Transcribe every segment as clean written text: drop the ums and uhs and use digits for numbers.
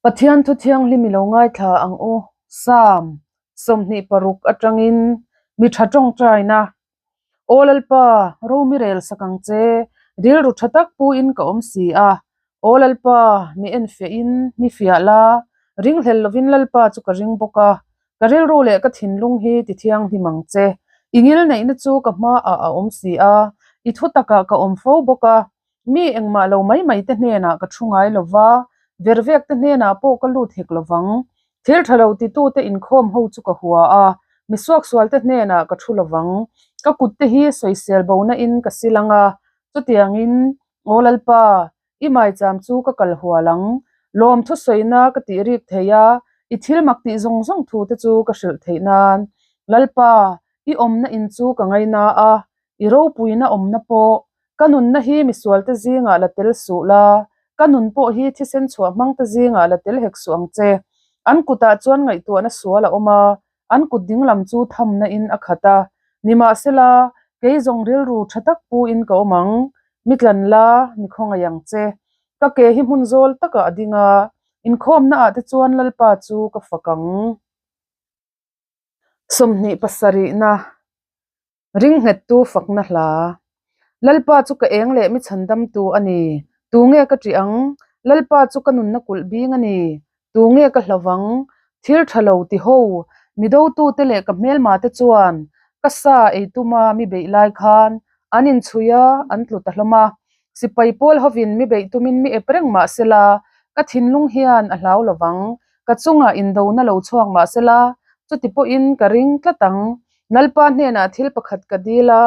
Pathian thu thianghlim i lo ngaithla ang u. Psalm 26 atangin mi tha tawngtaina, Aw Lalpa, ro mi rel sak ang che, rilru tha tak puin ka awm si a. Aw Lalpa, mi enfiahin mi fiah la, ringhlel lovin Lalpa chu ka ring bawk a. Ka rilru leh ka thinlung hi ti thianghlim ang che. I ngilneihna chu ka hmaah a awm si a, i thu takah ka awm fo bawk a. Mi engmah lo mai mai te hnenah ka thu ngai lo va, vervek te hnenah pawh ka lut hek lo vang. Thil tha lo titute inkhawm ho chu ka hua a, mi suaksual te hnenah ka thu lo vang. Ka kut te hi sawisel bona in ka sil ang a, chutiangin, Aw Lalpa, i maicham chu ka kal hual ang. Lawm thusawina ka tih rik thei a, i thil mak tih zawng zawng thu te chu ka hrilh theih nan. Lalpa, i awmna in chu ka ngaina a, I ropuina awmna pawh, ka nunna hi misualte zingah la tel suh la, ka nun pawh hi thisen chhuah hmangte zingah la tel hek suh ang che. An kutah chuan ngaihtuahna sual a awm a, an kut dinglam chu thamna in a khat a. Nimahsela, kei zawng rilru tha tak puin ka awm ang, mi tlan la, mi khawngaih ang che. Ka ke hi hmun zawl takah a ding a, inkhawmna ah te chuan Lalpa chu ka fak ang. 27na. Ringnghettu fakna hla. Lalpa chu ka eng leh mi chhandamtu a ni. Tunge ka ṭih ang? Lalpa chu ka nunna kulh bing a ni. Tunge ka hlo vang? Thil ṭha lo ti ho, mi dotute leh ka hmelmate chuan ka sa ei tuma mi beih lai khan an inchhui a, an tlu ta hlawm a. Sipai pawl hovin mi beih tumin mi ep reng mah sela, ka thinlung hian a hlau lo vang. Ka chungah indona lo chhuak mah sela, chuti pawhin ka ring tlat ang. Lalpa hnenah thil pakhat ka dil a,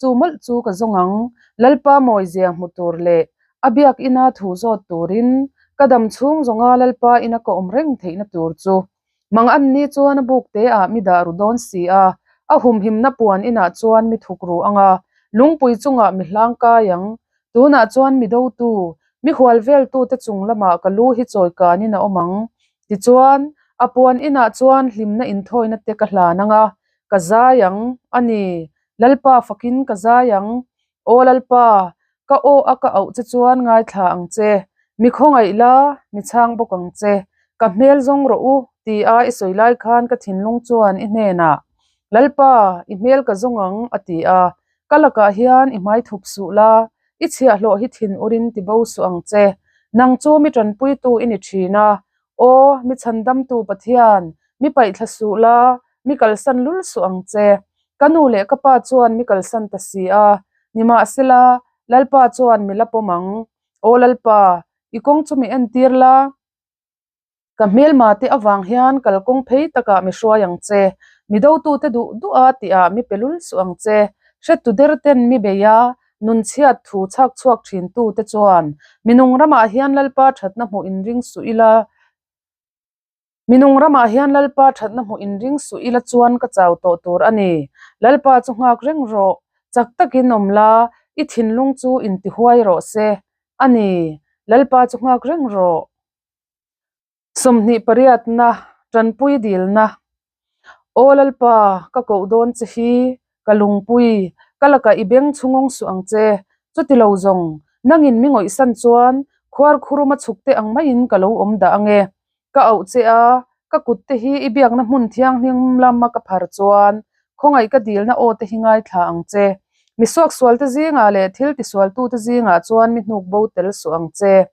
chu mawlh chu ka zawng ang. Lalpa mawizia hmu tur leh a biak ina thu zawt turin ka dam chhung zawnga Lalpa ina ka awm reng theihna tur chu. Mang an ni chuan a buk te ah mi dah ru dawn si a, a humhimna puan inah chuan mi thuk ru ang a, lungpui chungah mi hlang kai ang. Tunah chuan mi dotu, mi hual veltute chung lamah ka lu hi chawi kanin a awm ang. Tichuan, a puan inah chuan hlimna inthawina te ka hlan ang a, ka zai ang, a ni, Lalpa fakin ka zai ang. Aw Lalpa, ka aw a ka auh che chuan ngaithla ang che, mi khawngaih la, mi chhang bawk ang che, ka hmel zawng rawh u, ti a i sawi lai khan ka thinlung chuan i hnenah, Lalpa, i hmel ka zawng ang, a ti a. Ka lakah hian i hmai thup suh la, i chhiahhlawh hi thin urin ti bo suh ang che. Nang chu mi tanpuitu i ni thin a, aw, mi chhandamtu Pathian, mi paihthla suh la, mi kalsan lul suh ang che. Ka nu leh ka pa chuan mi kalsan ta si a, nimahsela, Lalpa chuan mi la pawm ang. Aw Lalpa, i kawng chu mi entir la. Ka hmelma te avang hian kalkawng phei takah mi hruai ang che, mi dotute duh duh a tihah mi pe lul suh ang che. Hretu der ten mi bei a, nun chhiat thu chhak chhuak thin tu te chuan minung ramah hian Lalpa thatna hmuh inring suh ila, minung ramah hian Lalpa thatna hmuh inring suh ila chuan ka chau tawh tur a ni. Lalpa chu nghak reng rawh, chak takin awm la, i thinlung chu intihuai rawh se. A ni, Lalpa chu nghak reng rawh. 28na Tanpui dilna Aw Lalpa, ka koh dawn che hi, ka lungpui, ka lakah i beng chhungawng suh ang che, chuti lo zawng, nangin mi ngawihsan chuan khuar khuruma chhukte ang maiin ka lo awm dah ang e. Ka auh che a, ka kut te hi i biakna hmun thianghlim lama ka phar chuan khawngaih ka dilna aw te hi ngaithla ang che. Mi suaksualte zingah leh thil tisualtute zingah chuan mi hnuk bo tel suh ang che.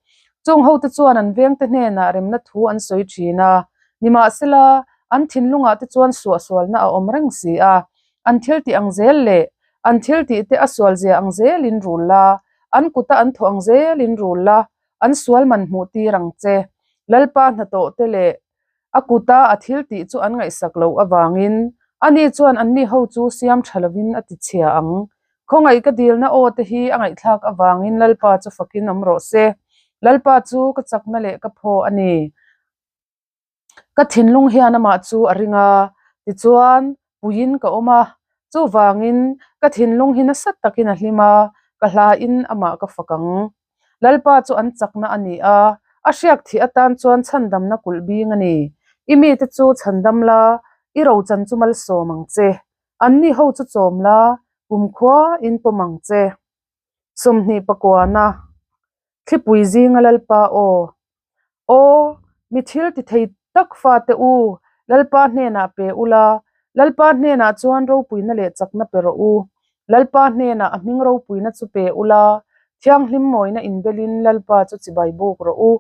Chung hote chuan an vengte hnenah remna thu an sawi thin a, nimahsela, an thinlungah te chuan suahsualna a awm reng si a. An thil tih ang zel leh an thil tih te a sualzia ang zelin rul la, an kuta an thawh ang zelin rul la, an sual man hmuh tir ang che. Lalpa hnathawh te leh a kuta a thil tih chu an ngaihsak loh avangin ani chuan anni ho chu siam tha lovin a ti chhia ang. Khawngaih ka dilna aw te hi a ngaihthlak avangin Lalpa chu fakin awm rawh se. Lalpa chu ka chakna leh ka phaw a ni. Ka thinlung hian amah chu a ring a, tichuan puiin ka awm a, chuvangin ka thinlung hi nasa takin a hlim a, ka hlain amah ka fak ang. Lalpa chu an chakna a ni a, a hriak thih atan chuan chhandamna kulh bing a ni. I mite chu chhandam la, i rochan chu malsawm ang che. Anni ho chu chawm la, kumkhua in pawm ang che. 29 na, Thlipui zinga Lalpa aw. Aw, Mi thil ti thei tak fate u, Lalpa hnenah pe ula, Lalpa hnenah chuan ropuina leh chakna pe rawh u. Lalpa hnenah a hming ropuina chu pe ula, thianghlim mawina inbelin Lalpa chu chibai buk rawh u.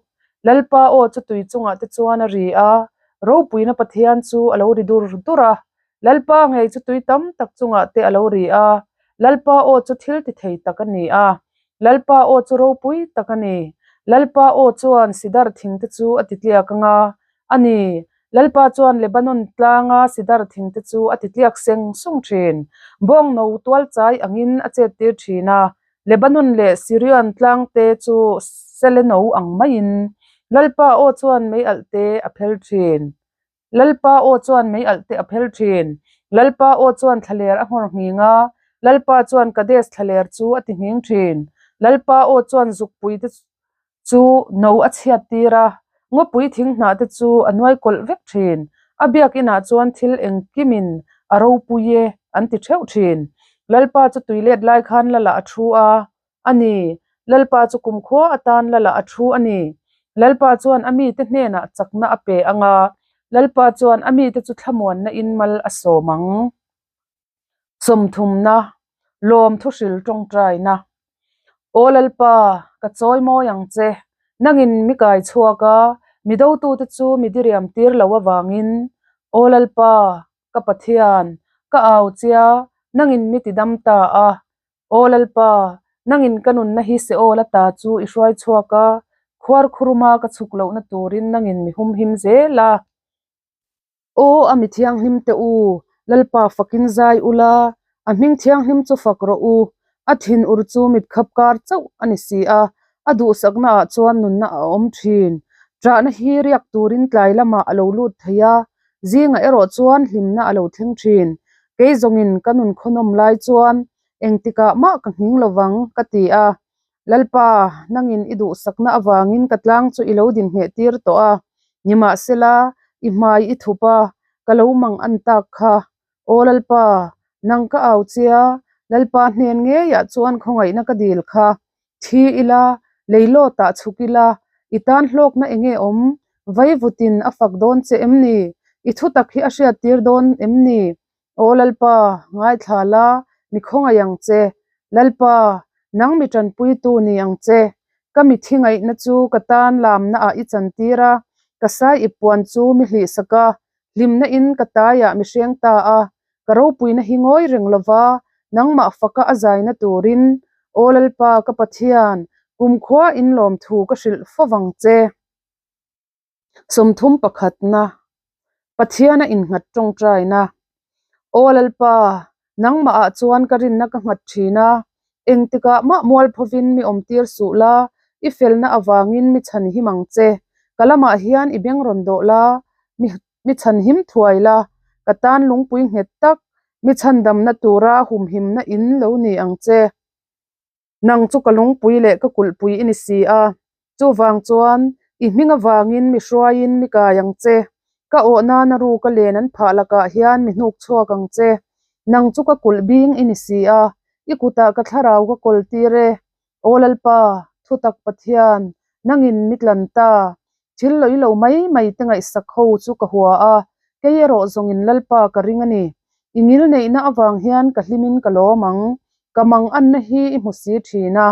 Lalpa aw chu tui chungah te chuan a ri a, ropuina Pathian chu a lo ri dur dur a. Lalpa ngei chu tui tam tak chungah te a lo ri a, Lalpa aw chu thil ti thei tak a ni a. Lalpa aw chu ropui tak a ni. Lalpa aw chuan sidar thing te chu a ti tliak ang a, a ni. Lalpa chuan Lebanon tlanga sidar thing te chu a ti tliak seng sung thin. Bawng no tual chai angin a chet tir thin a, Lebanon leh Sirion tlang te chu sele no ang maiin Lalpa aw chuan mei alh te a phel thin. Lalpa aw chuan mei alh te a phel thin. Lalpa aw chuan thlaler a nghawr nghing a, Lalpa chuan Kadesh thlaler chu a ti nghing thin. Lalpa aw chuan zukpui te chu no a chhiat tir a, ngawpui thing hnah te chu a nuai kawlh vek thin. A biakinah chuan thil engkimin a ropui e an ti theuh thin. Lalpa chu tui let lai khan Lala a thu a, A ni, Lalpa chu kumkhua atan Lala a thu a ni. Lalpa chuan a mite hnenah chakna a pe ang a, Lalpa chuan a mite chu thlamuanna in mal a sawm ang. Sawmthumna, Lawm thuhril tawngtaina. Aw Lalpa, ka chawi mawi ang che. Nangin mi kai chhuak a, mi dotute chu mi diriam tir lo avangin. Aw Lalpa, ka Pathian, ka au chia, nangin mi tidam ta a. Aw Lalpa, nangin ka nunna hi Seol ata chu i hruai chhuak a, khuar khuruma ka chhuk lohna turin nangin mi humhim zel a. Aw a mi thianghlim te u, Lalpa fakin zai ula, a hming thianghlim chu fak rawh u. A thin ur chu mitkhap kar chauh a ni si a, a duhsakna ah chuan nunna a awm thin. Ṭahna hi riak turin tlai lamah a lo lut thei a, zingah erawh chuan hlimna a lo thleng thin. Kei zawngin ka nun khawnawm lai chuan engtikah mah ka nghing lovang ka ti a. Lalpa, nangin i duhsakna avangin ka tlang chu i lo dinhmeh tir tawh a, nimahsela, i hmai i thup a, ka lo mang an tak kha. Aw Lalpa, nang ka au chia, Lalpa hnen ngeiah chuan khawngaihna ka dil kha. Thi ila, leilawtah chhuk ila, i tan hlawkna enge awm? Vaivutin a fak dawn che em ni? I thutak hi a hriattir dawn em ni? Aw Lalpa, ngaithla la, mi khawngaih ang che. Lalpa, nang mi tanpuitu ni ang che. Ka mi thi ngaihna chu ka tan lamna ah i chantir a, ka sai i puan chu mi hlihsak a, hlimna in ka taiah mi hreng ta a. Ka ropuina hi ngawi reng lova, nangmah faka a zaina turin, Aw Lalpa, ka Pathian, kumkhua in lawmthu ka hrilh fo vang che. 30 pakhatna, Pathiana innghat tawngtaina. Aw Lalpa, nangmahah chuan ka rinna ka nghat thin a, engtikah mah mualphovin mi awmtir suh la, i felna avangin mi chhan him ang che. Ka lamah hian i beng rawn dawh la, mi mi chhan him thuai la, ka tan lungpui nghet tak, mi chhandamna tura humhimna in lo ni ang che. Nang chu ka lungpui leh ka kulhpui i ni si a, chuvang chuan i hming avangin mi hruaiin mi kai ang che. Ka awh nana ru ka len an phah lakah hian mi hnuk chhuak ang che. Nang chu ka kulh bing i ni si a, i kutah ka thlarau ka kawl tir e. Aw Lalpa, thutak Pathian, nangin mi tlan ta. Thil lawih lo mai mai te ngaihsak ho chu ka hua a, kei erawh zawngin Lalpa ka ring a ni. I ngil neihna avang hian ka hlimin ka lawm ang. Ka mang anna hi i hmu si thin a,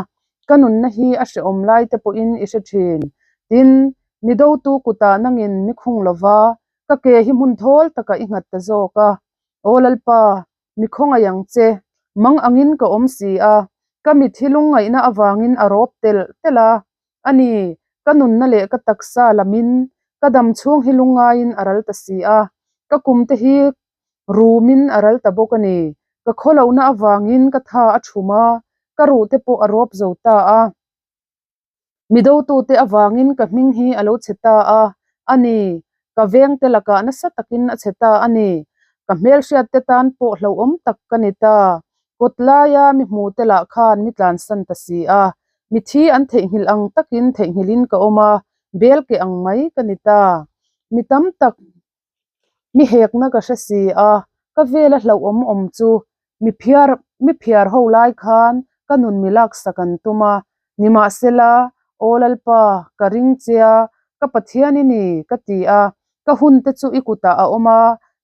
ka nunna hi a hrehawm lai te pawhin i hre thin. Tin, mi dotu kutah nangin mi khung lova, ka ke hi hmun thawl takah i nghat ta zawk a. Aw Lalpa, mi khawngaih ang che, mang angin ka awm si a, ka mithi lungngaihna avangin a rawp telh telh a. A ni, ka nunna leh ka taksa lamin ka dam chhung hi lungngaiin a ral ta si a, ka kumte hi rumin a ral ta bawk a ni. Ka khawlohna avangin ka tha a thum a, ka ruhte pawh a rawp zo ta a. Mi dotute avangin ka hming hi a lo chhe ta a, a ni, ka vengte lakah nasa takin a chhe ta a ni. Ka hmelhriatte tan pawh hlauhawm tak ka ni ta. Kawt laia mi hmute lah khan mi tlansan ta si a, mithi an theihnghilh ang takin theihnghilhin ka awm a, bel ke ang mai ka ni ta. Mi tam tak mi hekna ka hre si a, ka vela hlauhawm awm chu mi phiar mi phiar ho lai khan ka nun mi laksak an tum a, nimahsela, Aw Lalpa, ka ring che a. Ka Pathian i ni, ka ti a. Ka hunte chu i kutah a awm a,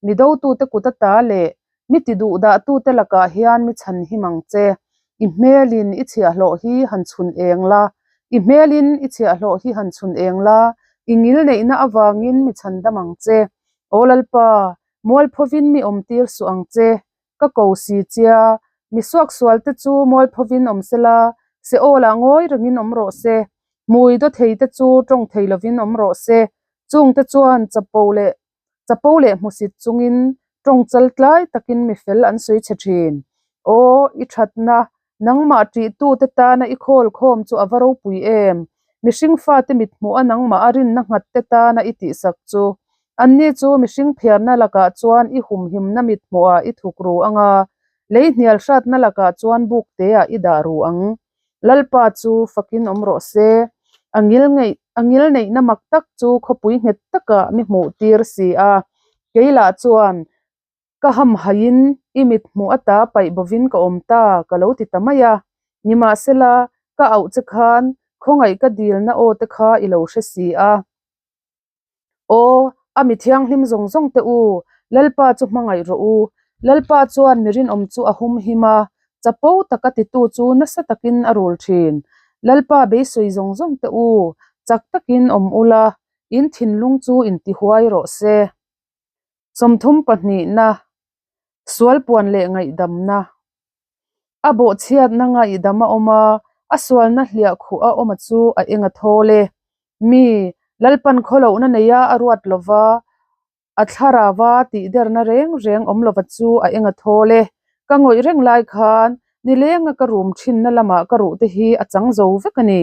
mi dotute kut ata leh mi tiduhdahtute lakah hian mi chhan him ang che. I hmelin i chhiahhlawh hi han chhun eng la, i hmelin i chhiahhlawh hi han chhun eng la, i ngilneihna avangin mi chhan dam ang che. Aw Lalpa, mualphovin mi awmtir suh ang che. Ka ko si chia, mi suaksualte chu mualphovin awm sela, Seol-ah ngawi rengin awm rawh se. Hmui dawtheite chu tawng thei lovin awm rawh se. Chungte chuan chapo leh chapo leh hmusit chungin tawng chal tlai takin mi fel an sawi chhe thin. Aw, i thatna, nangmah tihtute tana i khawl khawm chu a va ropui em? Mihring fate mithmuh a nangmah a rinna nghat te tana i tihsak chu. Anni chu mihring phiarna lakah chuan i humhimna mithmuhah i thuk ru ang a, lei hnial hratna lakah chuan buk teah i dah ru ang. Lalpa chu fakin awm rawh se. A ngil ngeih a ngil neihna mak tak chu khawpui nghet takah mi hmuh tir si a. Kei lah chuan ka hamhaiin i mit hmuh ata paih bovin ka awm ta ka lo ti ta mai a. Nimahsela ka auh che khan khawngaih ka dilna aw te kha i lo hre si a. Aw, a mi thianghlim zawng zawng te u, Lalpa chu hmangaih rawh u. Lalpa chuan mi rinawm chu a hum him a, chapo taka titu chu nasa takin a rul thin. Lalpa beisei zawng zawng te u, chak takin awm ula, in thinlung chu intihuai rawh se. 30 pahnihna, Sualpuan leh ngaihdamna. A bawhchhiatna ngaihdam a awm a, a sualna hliah khuh a awm a chu a eng a thawl e. Mi, Lalpan khawlohna neia a ruat lova, a thlarava tihderna reng reng awm lova chu a eng a thawl e. Ka ngawih reng lai khan nilenga ka rum thinna lamah ka ruh te hi a chang zo vek a ni.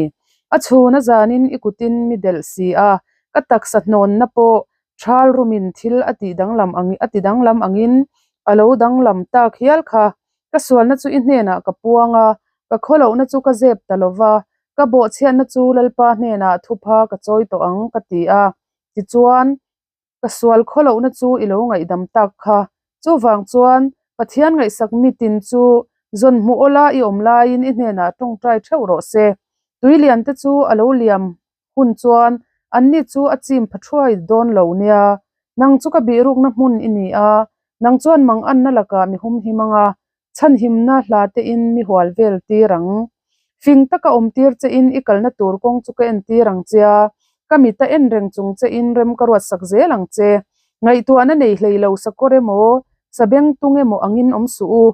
A chhun a zanin i kutin mi delh si a, ka taksa hnawnna pawh Thal rumin thil a tih danglam ang a ti danglam angin a lo danglam tak hial kha. Ka sualna chu i hnenah ka puang a, ka khawlohna chu ka zep ta lo va, ka bawhchhiatna chu Lalpa hnenah thupha ka chawi tawh ang ka ti a. Tichuan, ka sual khawlohna chu i lo ngaihdam tak kha. Chuvang chuan, Pathian ngaihsak mitin chu zawn hmuh awla i awm laiin i hnenah tawngtai theuh rawh se. Tuiliante chu a lo liam hun chuan anni chu a chim pha thuai dawn lo nia. Nang chu ka bihrukna hmun i ni a, nang chuan manganna lakah mi humhim ang a, chhanhimna hla tein mi hual vel tir ang. Fing taka awm tir chein i kalna tur kawng chu ka en tir ang che a, ka mit a en reng chung chein rem ka ruatsak zel ang che. Ngaihtuahna nei hlei lo sakawr emaw, sabengtung emaw angin awm suh u.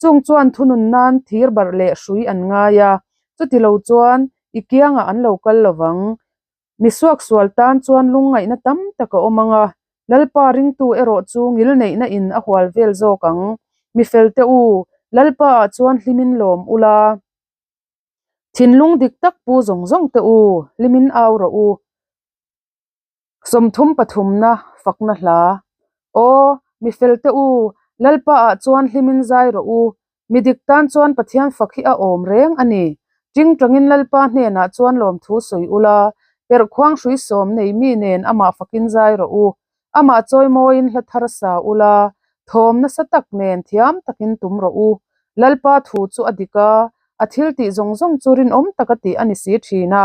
Chung chuan thunun nan thir barh leh hrui an ngai a, chuti lo chuan i kiangah an lo kal lo vang. Mi suaksual tan chuan lungngaihna tam tak a awm ang a, Lalpa ringtu erawh chu ngilneihna in a hual vel zawk ang. Mi felte u, Lalpa ah chuan hlimin lawm ula. Thinlung dik tak pu zawng zawng te u, hlimin au rawh u. 30 pathumna fakna hla. Aw, mi felte u, Lalpa ah chuan hlimin zai rawh u. Mi dik tan chuan Pathian fak hi a awm reng a ni. Tingtangin Lalpa hnenah chuan lawmthu sawi ula, perhkhuang hrui sawm nei mi nen amah fakin zai rawh u. Amah chawimawiin hla thar sa ula, thawm nasa tak nen thiam takin tum rawh u. Lalpa thu chu a dik a, a thil tih zawng zawng chu rinawm taka tih a ni si thin a.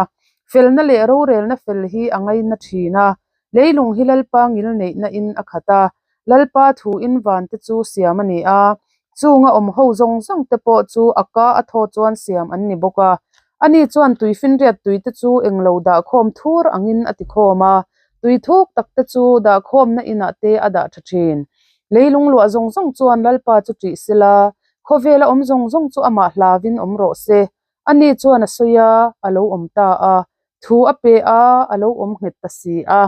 Felna leh rorelna fel hi a ngaina thin a, leilung hi Lalpa ngilneihna in a khat a, Lalpa thu in van te chu siam a ni a, chunga awm ho zawng zawng te pawh chu a ka a thaw chuan siam an ni bawk a. Ani chuan tuifinriat tui te chu englo dahkhawm thur angin a ti khawm a, tui thuk tak te chu dahkhawmna inah te a dah tha thin. Leilung luah zawng zawng chuan Lalpa chu ṭih sela, khawvela awm zawng zawng chu amah hlauvin awm rawh se. Ani chuan a sawi a, a lo awm ta a. Thu a pe a, a lo awm nghet ta si a.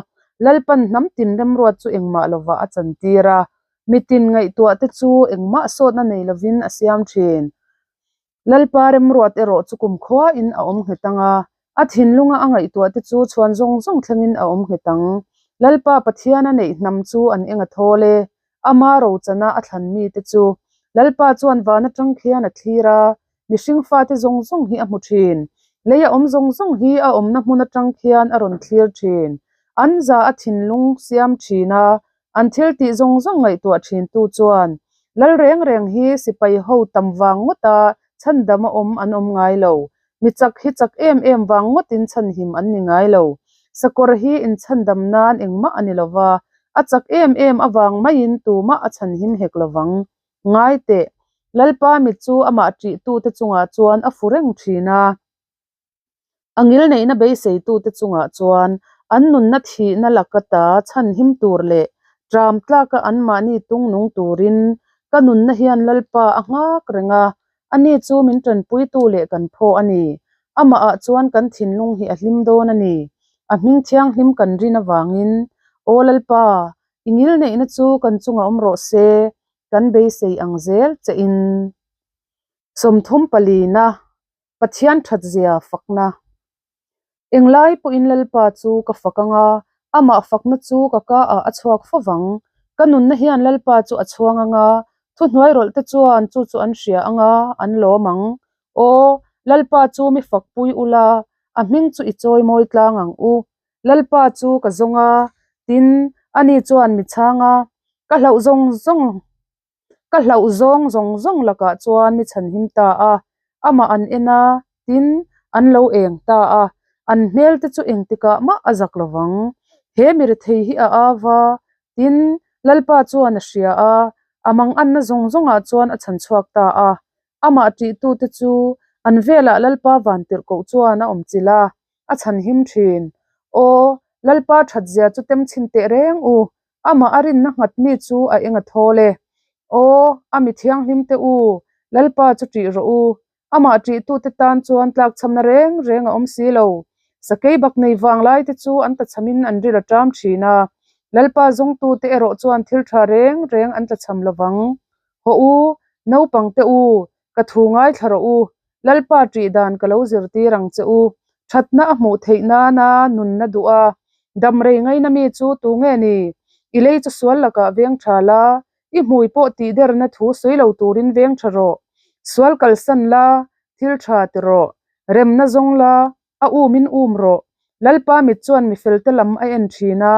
Lalpan hnam tin remruat chu engmah lovah a chantir a, mitin ngaihtuah te chu engmah sawtna nei lovin a siam thin. Lalpa remruat erawh chu kumkhuain a awm nghet ang a, a thinlunga a ngaihtuah te chu chhuan zawng zawng thlengin a awm nghet ang. Lalpa Pathiana neih hnam chu an eng a thawl e, ama rochana a thlan mite chu. Lalpa chuan van atang khian a thlir a, mihring fate zawng zawng hi a hmu thin. Lei a awm zawng zawng hi a awmna hmun atang khian a rawn thlir thin. An za a thinlung siam thin a, An thil tih zawng zawng ngaihtuah thintu chuan lal reng reng hi sipai ho tam vang ngawta chhandam a awm an awm ngai lo. Mi chak hi chak em em vang ngawtin chhanhim an ni ngai lo. Sakawr hi inchhandam nan engmah a ni lo va, a chak em em avang maiin tumah a chhanhim hek lo vang. Ngai teh, Lalpa mit chu amah ṭihtute chungah chuan a fu reng ṭhin a. A ngilneihna beiseitute chungah chuan an nunna thihna laka ta chhanhim tur leh ṭam tlaka anmahni tung nung turin ka nunna hian Lalpa a nghak reng a, ani chu min ṭanpuitu leh kan phaw a ni. Amahah chuan kan thinlung hi a hlim dawn a ni. A hming thianghlim kan rin avangin, Aw Lalpa, i ngilneihna chu kan chungah awm rawh se, kan beisei ang zel che in. 34na. Pathian thatzia fakna. Englai pawhin Lalpa chu ka fak ang a, amah fakna chu ka ka ah a chhuak fo vang. Ka nunna hian Lalpa chu a chhuang ang a, thuhnuai rawlh te chuan chu chu an hria ang a, an lawm ang. Aw, Lalpa chu mi fakpui ula, a hming chu i chawi mawi tlang ang u. Lalpa chu ka zawng a, tin, ani chuan mi chhang a, ka hlauh zawng zawng. Ka hlauh zawng zawng zawng lakah chuan mi chhanhim ta a, amah an en a, tin, an lo eng ta a, an hmel te chu engtikah mah a zak lo vang. He mi rethei hi a au va, tin, Lalpa chuan a hria a, a manganna zawng zawngah chuan a chhan chhuak ta a. Amah ṭihtute chu an velah Lalpa vantirhkoh chuan a awm chilh a, a chhanhim ṭhin. Aw, Lalpa ṭhatzia chu temchhin teh reng u, Amah a rinna nghat mi chu a eng a thawl e. Aw, a mi thianghlim te u, Lalpa chu ṭih rawh u. Amah ṭihtute tan chuan tlakchhamna reng reng a awm si lo. Sakei bak nei vang lai te chu an tlachhamin an ril a ṭam ṭhin a. Lalpa zawngtute erawh chuan thil ṭha reng reng an tlachham lo vang. Hawh u, naupang te u, ka thu ngaithla rawh u. Lalpa ṭih dan ka lo zirtir ang che u. Ṭhatna a hmuh theih nana nunna duh a, dam rei ngaina mi chu tu nge ni? I lei chu sual lakah veng ṭha la, i hmui pawh tihderna thu sawi lo turin veng ṭha rawh. Sual kalsan la, thil ṭha ti rawh. Remna zawng la, a umin um rawh. Lalpa mit chuan mifelte lam a en ṭhin a.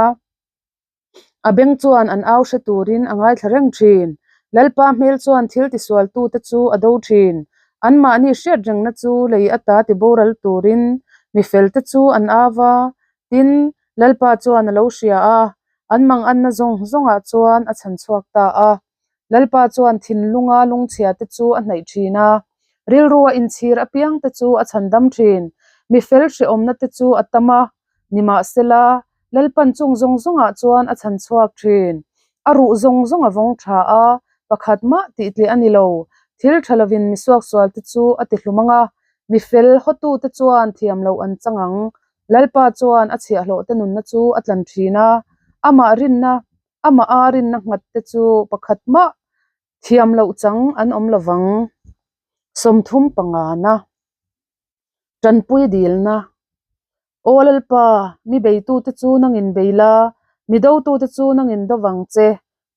A beng chuan an au hre turin a ngaithla reng thin. Lalpa hmel chuan thil tisualtute chu a do thin. Anmahni hriat rengna chu lei ata tiboral turin mi felte chu an au va, tin, Lalpa chuan a lo hria a, an manganna zawng zawngah chuan a chhan chhuak ta a. Lalpa chuan thinlunga lungchhiate chu a hnaih thin a, rilrua inchhir apiangte chu a chhandam thin. Mi fel hrehawmnate chu a tam a, nimahsela, Lalpan chung zawng zawngah chuan a chhan chhuak thin. A ruh zawng zawng a vawng tha a, pakhat mah tih tleh a ni lo. Thil tha lovin mi suaksualte chu a ti hlum ang a, mi fel hawtute chuan thiam loh an chang ang. Lalpa chuan a chhiahhlawhte nunna chu a tlan thin a, amah rinna Amah a rinna nghat te chu pakhat mah thiam loh chang an awm lo vang. 35na Tanpui dilna Aw Lalpa, mi beitute chu nangin bei la, mi dotute chu nangin do vang che.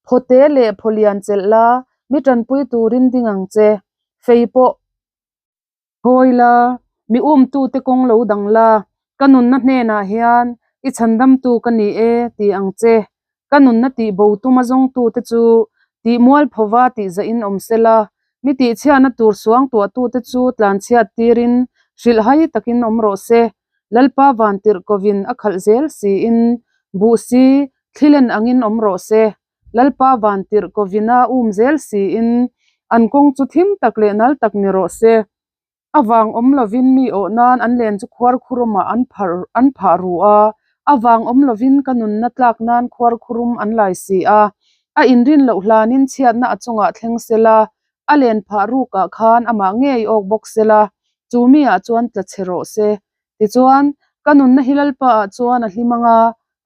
Phawte leh phawlian chelh la, mi tanpui turin ding ang che. Fei pawh. Hawi la, mi umtute kawng lo dang la, ka nunna hnenah hian i chhandamtu ka ni e ti ang che. Ka nunna tih bo tuma zawngtute chu tih mualphova tih zahin awm se la, mi tihchhiatna tur suangtuahtute chu tlanchhiat tirin hrilhhai takin awm rawh se. Lalpa vantirh kovin a khalh zel siin buh si thlilen angin awm rawh se. Lalpa vantirh kovina um zel siin an kawng chu thim tak leh nal tak ni rawh se. A vang awm lovin mi awh nan an len chu khuarkhurumah an pharh an phah ru a, a vang awm lovin ka nunna tlak nan khuarkhurum an lai si a. A inrin loh hlanin chhiatna a chungah thleng sela, a len phah rukah khan amah ngei awk bawk sela, chu mi ah chuan tla chhe rawh se. Tichuan, ka nunna hi Lalpa ah chuan a hlim ang a,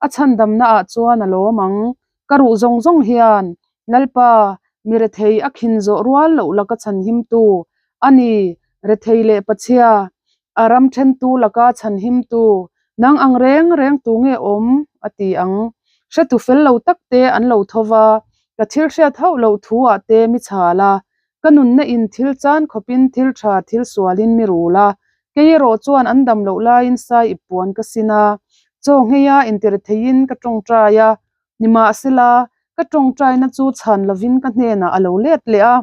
a chhandamna ah chuan a lawm ang. Ka ruh zawng zawng hian, Lalpa, mi rethei a khin zawh rual loh laka chhanhimtu a ni, rethei leh pachhia, a ram thentu laka chhanhimtu, nang ang reng reng tu nge awm? a ti ang. Hretu fel lo tak te an lo tho va, ka thil hriat hauh loh thu ah te mi chhal a, Ka nunna in thil chan khawpin thil tha thil sualin mi rul a, kei erawh chuan an dam loh laiin sai ip puan ka sin a, chaw ngheia intir theiin ka tawngtai a, nimahsela, ka tawngtaina chu chhan lovin ka hnenah a lo let leh a.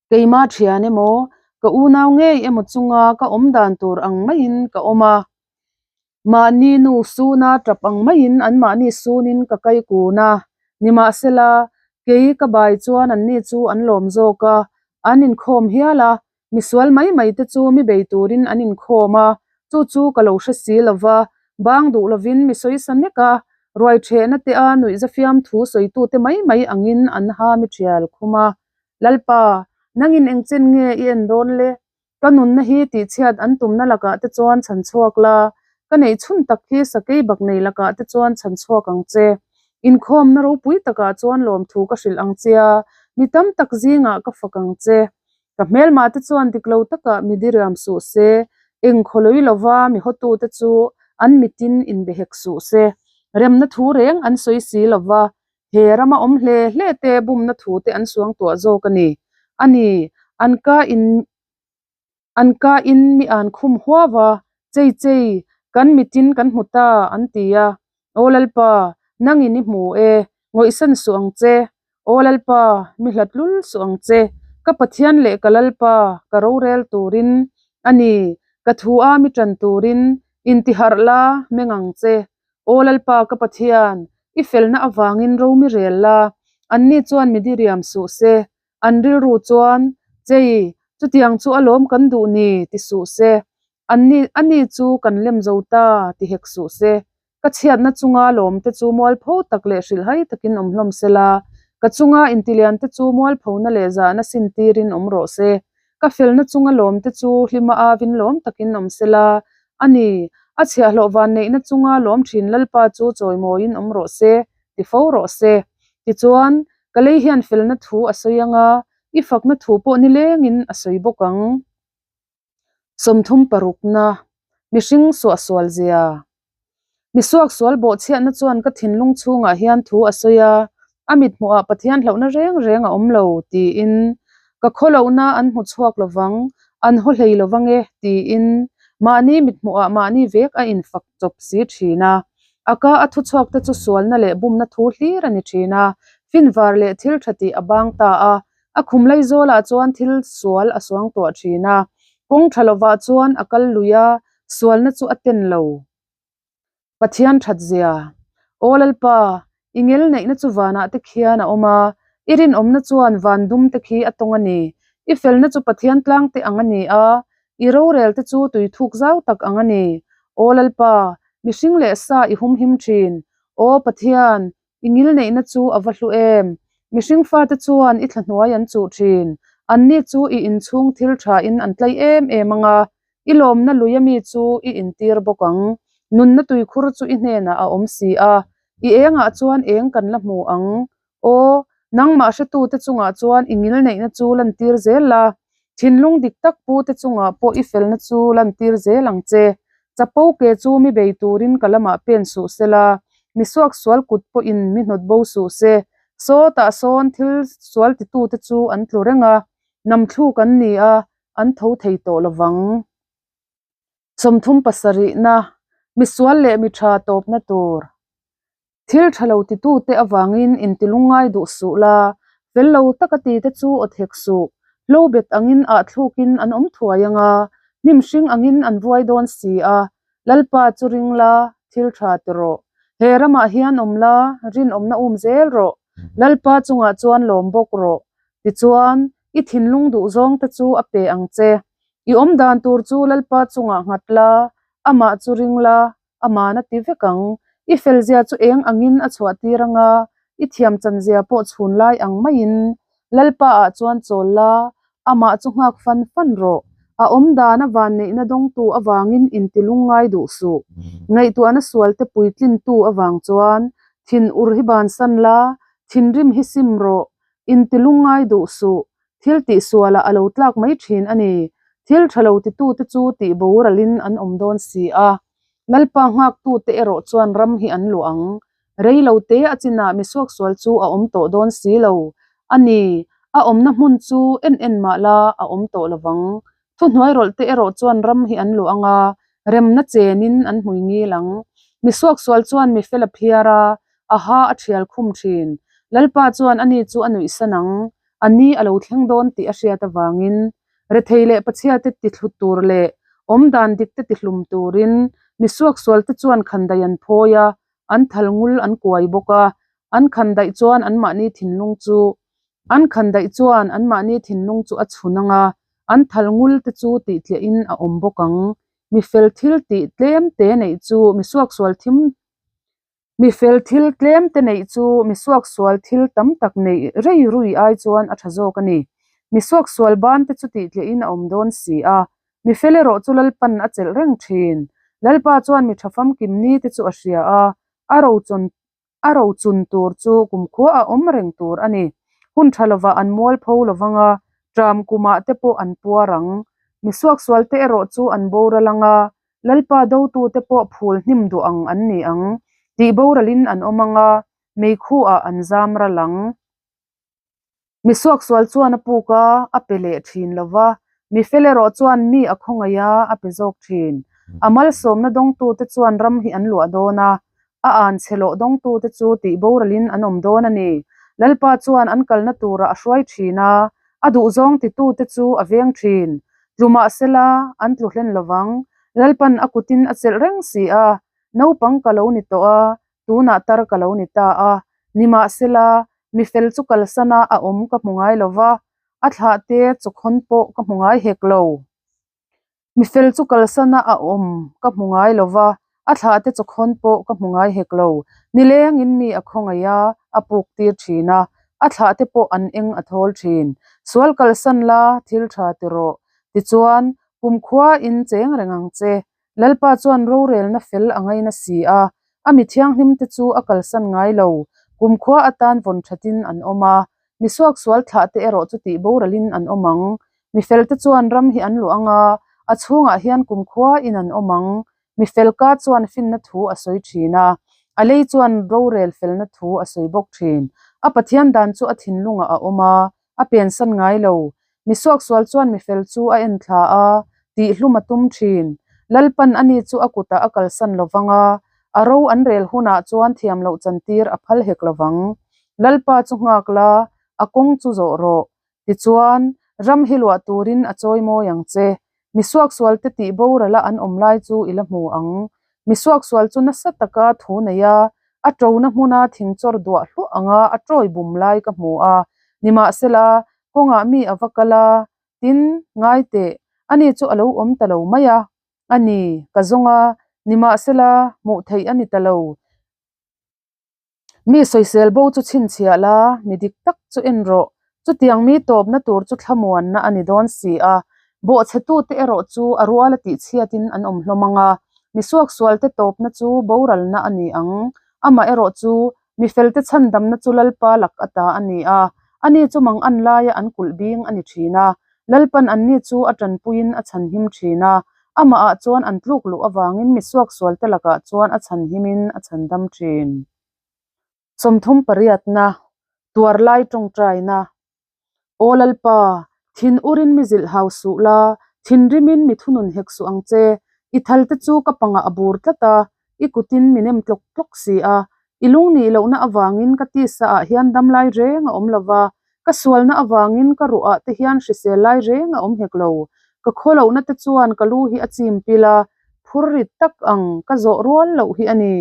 Keima thian emaw, ka unau ngei emaw chunga ka awm dan tur ang maiin ka awm a. Mahni nu suna tap ang maiin anmahni sunin ka kai kun a, nimahsela, kei ka bai chuan anni chu an lawm zawk a, an inkhawm hial a, misual mai mai te chu mi bei turin an inkhawm a, chu chu ka lo hre si lo va, bang duh lovin mi sawisa nek a, ruai thehna te a nuihza fiamthu sawitute mai mai angin an ha mi thial khum a. Lalpa, nangin engchen nge i en dawn le? Ka nunna hi tihchhiat an tumna lakah te chuan chhan chhuak la, ka neih chhun tak hi sakei bak nei lakah te chuan chhan chhuak ang che. Inkhawmna ropui takah chuan lawmthu ka hrilh ang che a, mi tam tak zingah ka fak ang che. Ka hmelmah te chuan dik lo takah mi diriam suh se, eng khawlawi lova mi hawtute chu an mitin inbe hek suh se. Remna thu reng an sawi si lova, He rama awm hle hle te bumna thu te an suang tuah zawk a ni. A ni, an ka in an ka in mi an khum huau a, chei chei, kan mitin kan hmu ta, an ti a. Aw Lalpa, nangin i hmu e, ngawihsan suh ang che. Aw Lalpa, mi hlat lul suh ang che. Ka Pathian leh ka Lalpa, ka rorel turin, a ni, ka thu a mi tan turin, intiharh la, meng ang che. Aw Lalpa ka Pathian, i felna avangin ro mi rel la, anni chuan mi diriam suh se, an rilru chuan, Chei, chutiang chu alawm kan duh ni, ti suh se, anni, ani chu kan lem zo ta, ti hek suh se. Ka chhiatna chunga lawmte chu mualpho tak leh hrilhhai takin awm hlawm se la, ka chunga intiliante chu mualphona leh zahna sintirin awm rawh se. Ka felna chunga lawmte chu hlima avin lawm takin awm se la, A ni, a chhiahhlawh vanneihna chunga lawm thin Lalpa chu chawimawiin awm rawh se, ti fo rawh se. Tichuan, ka lei hian felna thu a sawi ang a, i fakna thu pawh nilengin a sawi bawk ang. 30 parukna, Mihring suahsual zia. Mi suaksual bawhchhiatna chuan ka thinlung chhungah hian thu a sawi a, a mithmuhah Pathian hlauhna reng reng a awm lo, tiin. Ka khawlohna an hmu chhuak lovang, an haw hlei lovang e, tiin. Mahni mithmuhah mahni vek a infak chawp si thin a. A ka a thuchhuakte chu sualna leh bumna thu hlir a ni thin a, finvar leh thil tha tih a bang ta a. A khum laizawlah chuan thil sual a suangtuah thin a, kawng tha lovah chuan a kal lui a, Sualna chu a ten lo. Pathian that zia. Aw Lalpa, i ngel neihna chu vanah te khian a awm a, i rinawmna chuan van dum te khi a tawng a ni. I felna chu Pathian tlang te ang a ni a, i rorel te chu tui thuk zau tak ang a ni. Aw Lalpa, mihring leh sa i humhim thin. Aw Pathian, I ngilneihna chu a va hlu em? Mihring fate chuan i thlahnuai an chuh thin. Anni chu i inchhung thil thain an tlai em em ang a, i lawmna lui ami chu i intir bawk ang. Nunna tuikhur chu i hnenah a awm si a, i engah chuan eng kan la hmu ang. Aw, nangmah hretute chungah chuan i ngilneihna chu lantir zel la, thinlung dik tak pute chungah pawh i felna chu lantir zel ang che. Chapo ke chu mi bei turin ka lamah pen suh se la, mi suaksual kut pawhin mi hnawt bo suh se. Sawtah sawn thil sual titute chu an tlu reng a, namthluk an ni a, an tho thei tawh lo vang. 30 pasarihna, Misual leh mi tha tawpna tur. Thil tha lo titute avangin intilungngai duh suh la, fel lo taka tite chu aw thek suh. Hlo bet angin ah thlukin an awm thuai ang a, hnim hring angin an vuai dawn si a. Lalpa chu ring la, thil tha ti rawh. He ramah hian awm la, rinawmna um zel rawh. Lalpa chungah chuan lawm bawk rawh. Tichuan, i thinlung duhzawngte chu a pe ang che. I awm dan tur chu Lalpa chungah nghat la, amah chu ring la, Aman a ti vek ang. I felzia chu eng angin a chhuah tir ang a, i thiam chanzia pawh chhun lai ang maiin Lalpa ah chuan chawl la, amah chu nghak fan fan rawh. A awm dan a vanneihna dawngtu avangin inti lungngai duh suh. Ngaihtuahna sualte puitlintu avang chuan thin ur hi bansan la, thinrim hi sim rawh. Inti lungngai duh suh. Thil tih sualah a lo tlak mai thin a ni. Thil tha lo titute chu tih boralin an awm dawn si a. Lalpa nghaktute erawh chuan ram hi an luah ang. Rei lo te a chinah mi suaksual chu a awm tawh dawn si lo a ni. A awmna hmun chu en en mah la a awm tawh lo vang. Thuhnuai rawlhte erawh chuan ram hi an luah ang a, remna chenin an hmui ngil ang. Mi suaksual chuan mi fel a phiar a, a ha a thial khum thin. Lalpa chuan ani chu a nuihsan ang. A ni a lo thleng dawn tih a hriat avangin rethei leh pachhiate tithlu tur leh awmdan dikte tihlum turin Mi suaksualte chuan khandaih an phawi a, an thal ngul an kuai bawk a, an khandaih chuan anmahni thinlung chu an khandaih chuan anmahni thinlung chu a chhun ang a, an thal ngul te chu tihtliahin a awm bawk ang. Mi fel thil tih tlem te neih chu mi suaksual thim Mi fel thil tlem te neih chu mi suaksual thil tam tak neih rei rui ai chuan a tha zawk a ni. Mi suaksual ban te chu tihtliahin a awm dawn si a, mi fel erawh chu Lalpan a chelh reng thin. Lalpa chuan mi tha famkim ni te chu a hria a, a rochun a rochun tur chu kumkhua a awm reng tur a ni. Hun tha lovah an mualpho lovang a, ṭam kumah te pawh an puar ang. Mi suaksual te erawh chu an boral ang a, Lalpa dotute pawh phul hnim duh ang an ni ang, tih boralin an awm ang a, meikhuah an zam ral ang. Mi suaksual chuan a puk a, a pe leh thin lo va, mi fel erawh chuan mi a khawngaih a, a pe zawk thin. A malsawmna dawngtute chuan ram hi an luah dawn a, a anchhe lawh dawngtute chu tih boralin an awm dawn a ni. Lalpa chuan an kalna turah a hruai thin a, a duhzawng titute chu a veng thin. Tlu mahsela, an tlu hlen lovang. Lalpan a kutin a chelh reng si a, naupang ka lo ni tawh a, tunah tar ka lo ni ta a. Nimahsela, mi fel chu kalsana a awm ka hmu ngai lo va, a thlahte chawkhawn pawh ka hmu ngai hek lo. Mi fel chu kalsana a awm ka hmu ngai lo va, a thlahte chawkhawn pawh ka hmu ngai hek lo. Nilengin mi a khawngaih a, a puk tir thin a, a thlahte pawh an eng a thawl thin. Sual kalsan la, thil tha ti rawh. Tichuan, kumkhuain cheng reng ang che. Lalpa chuan rorelna fel a ngaina si a, a mi thianghlimte chu a kalsan ngai lo. Kumkhua atan vawn thatin an awm a, mi suaksual thlahte erawh chu tih boralin an awm ang. Mi felte chuan ram hi an luh ang a, a chhungah hian kumkhuain an awm ang. Mi felka chuan finna thu a sawi thin a, a lei chuan rorel felna thu a sawi bawk thin. A Pathian dan chu a thinlungah a awm a, a pensan ngai lo. Mi suaksual chuan mi fel chu a en thla a, tihhlum a tum thin. Lalpan ani chu a kutah a kalsan lo vang a, a ro an rel hunah chuan thiam loh chantir a phal hek lo vang. Lalpa chu nghak la, a kawng chu zawh rawh. Tichuan, ram hi luah turin a chawi mawi ang che. Mi suaksualte tih borala an awm lai chu i la hmu ang. Mi suaksual chu nasa taka thu nei a, a ṭona hmuna thing chawr duah hluah anga a ṭawi bum lai ka hmu a. Nimahsela, kawngah mi a va kal a, tin, ngai teh, ani chu a lo awm ta lo mai a. A ni, ka zawng a, nimahsela, hmuh theih a ni ta lo. Mi sawisel bo chu chhinchhiah la, mi dik tak chu en rawh. Chutiang mi tawpna tur chu thlamuanna a ni dawn si a. Bawhchhetute erawh chu a ruala tihchhiatin an awm hlawm ang a, mi suaksualte tawpna chu boralna a ni ang. Amah erawh chu mi felte chhandamna chu Lalpa lak ata a ni a, ani chu mangan laia an kulh bing a ni thin a. Lalpan anni chu a tanpuiin a chhanhim thin a, amahah chuan an tluk luh avangin mi suaksualte lakah chuan a chhanhimin a chhandam thin. 30 pariatna, Tuar lai tawngtaina. Aw Lalpa, thin urin mi zilh hau suh la, thinrimin mi thunun hek suh ang che. I thalte chu ka pangah a bur tlat a, i kutin mi nem tlawk tlawk si a. I lungnih lohna avangin ka tisa ah hian dam lai reng a awm lo va, ka sualna avangin ka ruah ah te hian hrisel lai reng a awm hek lo. Ka khaw lohna te chuan ka lu hi a chim pil a, phur rit tak ang ka zawh rual loh hi a ni.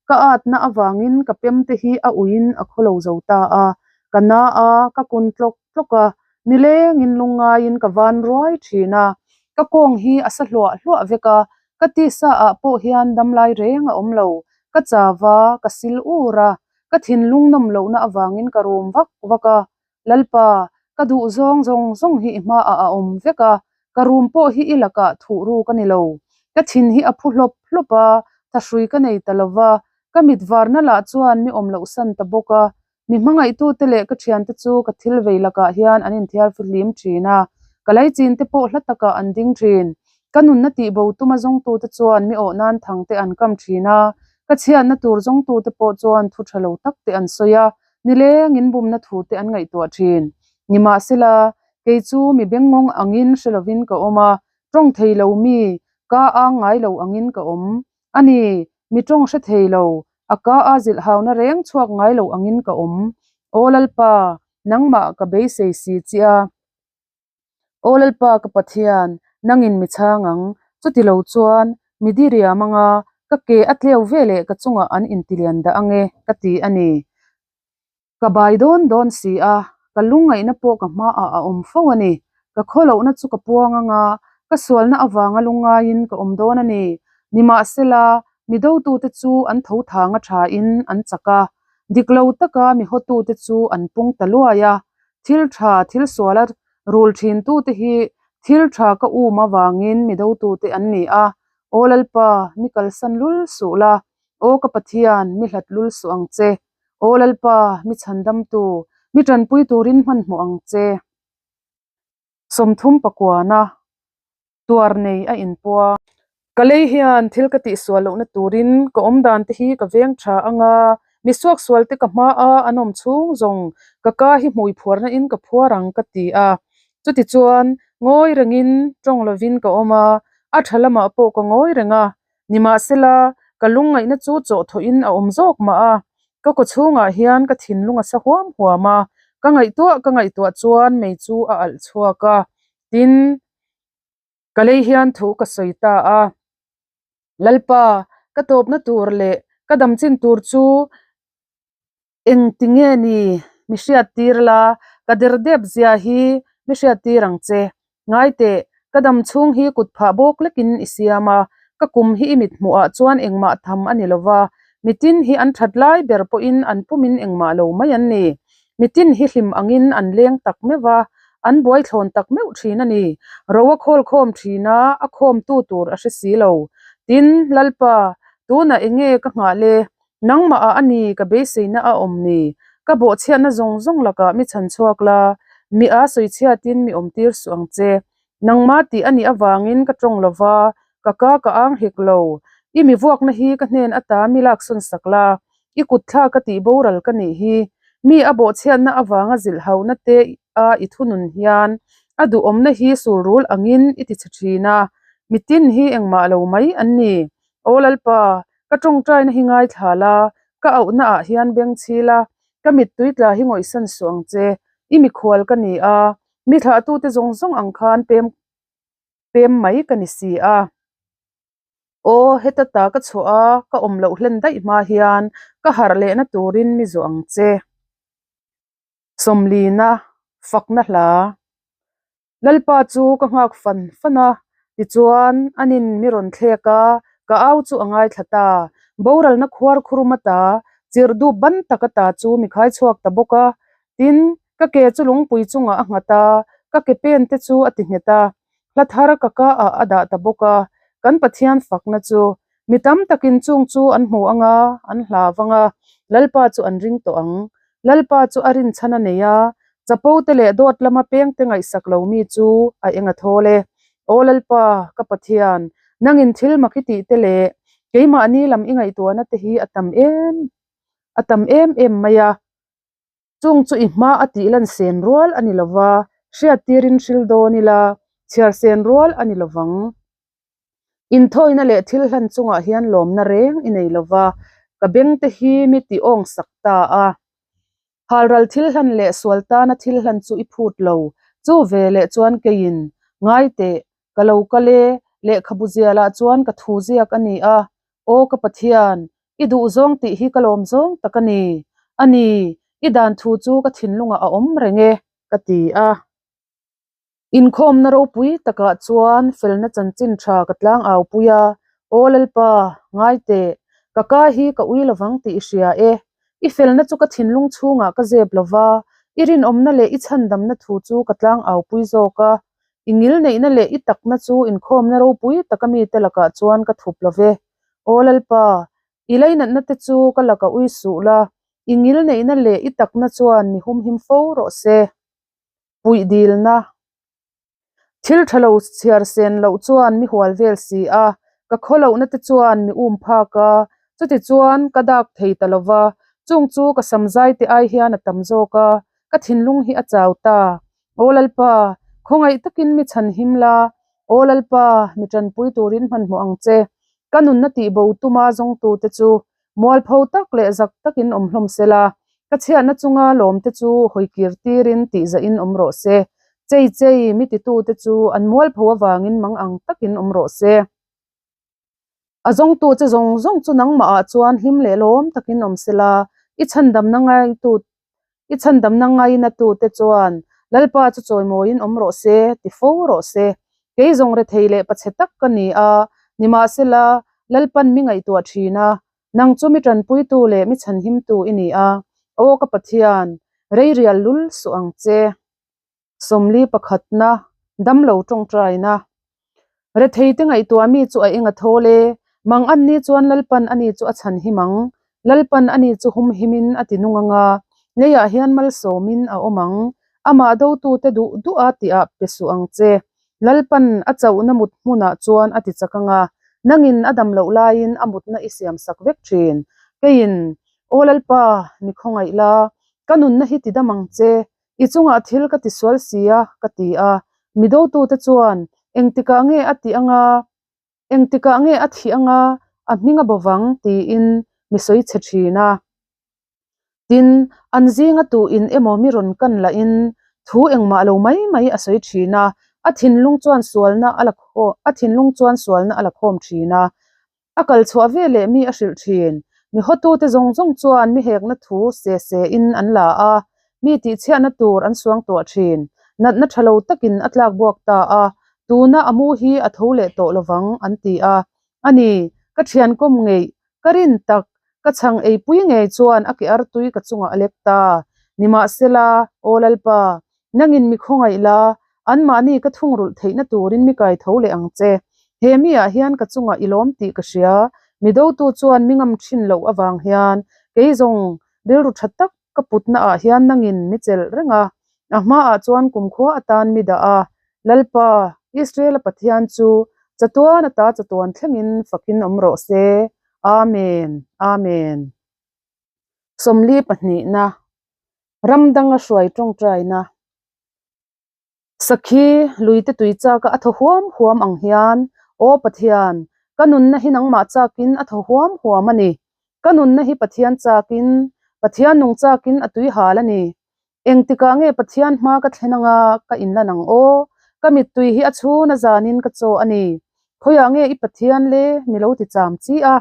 Ka atna avangin ka pem te hi a uiin a khaw lo zo ta a, ka na a, ka kun tlawk tlawk a, nilengin lungngaiin ka van ruai thin a, ka kawng hi a sa hluah hluah vek a, Ka tisa ah pawh hian damlai reng a awm lo, ka chau a, ka sil ur a, ka thinlung nawm lohna avangin ka rum vak vak a, Lalpa, ka duh zawng zawng zawng hi i hmaah a awm vek a, ka rum pawh hi i lakah thuh ru ka ni lo, ka thin hi a phu hlawp hlawp a, thahrui ka nei ta lo va, ka mit varna lah chuan mi awm loh san ta bawk a, Mi hmangaihtute leh ka thiante chu ka thil vei lakah hian an inthiar fihlim thin a, ka leichinte pawh hla takah an ding thin. Ka nunna tihbo tuma zawngtute chuan mi awh nan thangte an kam thin a, ka chhiatna tur zawngtute pawh chuan thu tha lo takte an sawi a, nilengin bumna thute an ngaihtuah thin. Nimahsela, kei chu mi bengngawng angin hre lovin ka awm a, tawng thei lo mi, ka ang ngai lo angin ka awm. A ni, mi tawng hre thei lo, A ka a zilh hauna reng chhuak ngai lo angin ka awm. Aw Lalpa, nangmah ka beisei si che a. Aw Lalpa ka Pathian, nangin mi chhang ang. Chuti lo chuan, mi diriam anga. Ka ke a tleu veleh ka chungah an intilian dah ange ka ti a ni. Ka bai dawn dawn si a, ka lungngaihna pawh ka hmaah a awm fo a ni. Ka khawlohna chu ka puang anga, ka sualna avanga lungngaiin ka awm dawn a ni. Nimahsela, mi dotute chu an tho thang a thain an chak a, dik lo taka mi hawtute chu an pung ta luai a. Thil tha, thil suala rul thintute hi thil tha ka um avangin mi dotute an ni a. Aw Lalpa, mi kalsan lul suh la, aw ka Pathian, mi hlat lul suh ang che. Aw Lalpa, mi chhandamtu, mi tanpui turin hmanhmawh ang che. 30 pakuana tuar nei a inpua. Ka lei hian thil ka tihsual lohna turin ka awmdan te hi ka veng tha anga, mi suaksual te ka hma a an awm chhung zawng ka ka hi hmui phuarna in ka phuar ang ka ti a. Chutichuan ngawi rengin tawng lovin ka awm a, a tha lamah pawh ka ngawi reng a. Nimahsela, ka lungngaihna chu chawhthawhin a awm zawk mah a, ka kawchhungah hian ka thinlung a sa huam huam a, ka ngaihtuah ka ngaihtuah chuan mei chu a alh chhuak a, tin, ka lei hian thu ka sawi ta a. Lalpa, ka tawpna tur leh ka damchin tur chu Engti nge ni mi hriattir la, ka derdep zia hi mi hriattir ang che. Ngaiteh, ka dam chhung hi kut phah bawk lekin i siam a, ka kum hi i mithmuhah chuan engmah tham a ni lo va, mitin hi an that lai ber pawhin an pumin engmah lo mai an ni. Mitin hi hlim angin an leng tak meuh va, an buai thlawn tak meuh thin a ni. Ro a khawl khawm thin a, a khawmtu tur a hre si lo. Tin, Lalpa, tunah enge ka nghah le? Nangmah ah a ni ka beiseina a awm ni? Ka bawhchhiatna zawng zawng lakah mi chhan chhuak la, mi a sawichhiatin mi awmtir suh ang che. Nangmah tih a nih avangin ka tawng lo va, ka ka ka ang hek lo. I mi vuakna hi ka hnen ata mi laksawn sak la, i kut thla ka tih boral ka nih hi. Mi a bawhchhiatna avanga zilh hauhna te a i thunun hian a duhawmna hi sulrul angin i ti chhe thin a, mitin hi engmah lo mai an ni. Aw Lalpa, Ka tawngtaina hi ngaithla la, ka auhna ah hian beng chhil a, ka mittui tla hi ngawihsan suh ang che. I mikhual ka ni a, mi thlahtute zawng zawng ang khan pem pem mai ka ni si a. Aw, heta ta ka chhuah a, ka awm loh hlen daih hma hian ka harh lehna turin mi zawh ang che. Sawmlina, fakna hla. Lalpa chu ka nghak fan fan a, tichuan anin mi rawn thlek a, ka au chu a ngaithla ta. Boralna khuar khurum ata, chirh dup ban tak ata chu mi khai chhuak ta bawk a. Tin, ka ke chu lungpui chungah a nghat a, ka ke pen te chu a ti nghet a. Hla thar ka ka ah a dah ta bawk a, kan Pathian fakna chu mi tam takin chung chu an hmu ang a, an hlau ang a, Lalpa chu an ring tawh ang. Lalpa chu a rinchhan a nei a, chapo te leh dawt lama peng te ngaihsak lo mi chu a eng a thawl e. Aw Lalpa, ka Pathian, nangin thil mak i tih te leh keimahni lam i ngaihtuahna te hi a tam em a tam em em mai a. Chung chu i hma a tih lan sen rual a ni lo va, hriattirin hril dawn ila, chhiar sen rual a ni lo vang. Inthawina leh thil hlan chungah hian lawmna reng i nei lo va, ka bengte hi mi ti awng sak ta a. Halral thil hlan leh sual tana thil hlan chu i phut lo, chu ve leh chuan keiin, Ngai teh, ka lo kal e, lehkhabu zialah chuan ka thu ziak a ni a, Aw ka Pathian, i duhzawng tih hi ka lawm zawng tak a ni. A ni, i dan thu chu ka thinlungah a awm reng e, ka ti a. Inkhawmna ropui takah chuan felna chanchin tha ka tlang au pui a, Aw Lalpa, ngai teh, ka ka hi ka ui lovang tih i hria e. I felna chu ka thinlung chhungah ka zep lova, i rinawmna leh i chhandamna thu chu ka tlang au pui zawk a. I ngilneihna leh i takna chu inkhawmna ropui taka mite lakah chuan ka thup lo ve. Aw Lalpa, i leinatna te chu ka laka ui suh la, i ngilneihna leh i takna chuan mi humhim fo rawh se. Puih dilna. Thil tha lo chhiar sen loh chuan mi hual vel si a, ka khaw lohna te chuan mi um phak a, chutichuan ka dak thei ta lo va, chung chu ka samzai te ai hian a tam zawk a, ka thinlung hi a chau ta. Aw Lalpa, khawngaih takin mi chhan him la, Aw Lalpa, mi tanpui turin hmanhmawh ang che. Ka nunna tihbo tuma zawngtute chu mualpho tak leh zak takin awm hlawm se la, ka chhiatna chunga lawmte chu hawikir tirin tihzahin awm rawh se. Chei chei, mi titute chu an mualpho avangin mang ang takin awm rawh se. A zawngtu che zawng zawng chu nangmahah chuan hlim leh lawm takin awm sela, i chhandamna ngaitu i chhandamna ngainatute chuan Lalpa chu chawimawiin awm rawh se, ti fo rawh se. Kei zawng rethei leh pachhe tak ka ni a, nimahsela, Lalpan mi ngaihtuah thin a, nang chu mi tanpuitu leh mi chhanhimtu i ni a, aw ka Pathian, rei rial lul suh ang che. 40 pakhatna, damlo tawngtaina. Retheite ngaihtuah mi chu a eng a thawl e, mang an ni chuan Lalpan ani chu a chhan him ang, Lalpan ani chu hum himin a ti nung ang a, leiah hian malsawmin a awm ang, amah dotute duh duh a tihah pe suh ang che. Lalpan a chauhna mut hmunah chuan a ti chak ang a, nangin a dam loh laiin a mutna i siam sak vek thin. Keiin, Aw Lalpa, mi khawngaih la, ka nunna hi ti dam ang che, I chungah thil ka tisual si a, ka ti a. Mi dotute chuan, Engtikah nge a tih anga? Engtikah nge a thih anga? A hming a bawvang, tiin mi sawi chhe thin a. Tin, an zinga tuin emaw mi rawn kan lahin thu engmah lo mai mai a sawi thin a, a thinlung chuan sualna a la a thinlung chuan sualna a la khawm thin a. A kal chhuah ve leh mi a hrilh thin. Mi hawtute zawng zawng chuan mi hekna thu se se in an la a, mi tihchhiahna tur an suang tuah thin. Natna tha lo takin a tlak buak ta a, tuna a mu hi a tho leh tawh lovang an ti a. A ni, ka thian kawm ngeih, ka rin tak, ka chhang eipui ngei chuan a ke artui ka chungah a lek ta. Nimahsela, Aw Lalpa, Nangin mi khawngaih la, anmahni ka thungrulh theihna turin mi kai tho leh ang che. He miah hian ka chungah i lawm tih ka hria, mi dotu chuan mi ngam thin loh avang hian kei zawng rilru tha tak ka putna ah hian nangin mi chelh reng a, a hmaah chuan kumkhua atan mi dah a. Lalpa, Israel-a Pathian chu chatuan ata chatuan thlengin fakin awm rawh se. Amen. Amen. 40 pahnihna. Ram danga hruai tawngtaina. Sakhi luite tui chaka a thaw huam huam ang hian, Aw Pathian, ka nunna hi nangmah chakin a thaw huam huam a ni. Ka nunna hi Pathian chakin, Pathian nung chakin a tui hal a ni. Engtikah nge Pathian hma ka thlen anga ka inlan ang aw? Ka mittui hi a chhun a zanin ka chaw a ni. Khawiah nge i Pathian le mi lo ti cham chi a?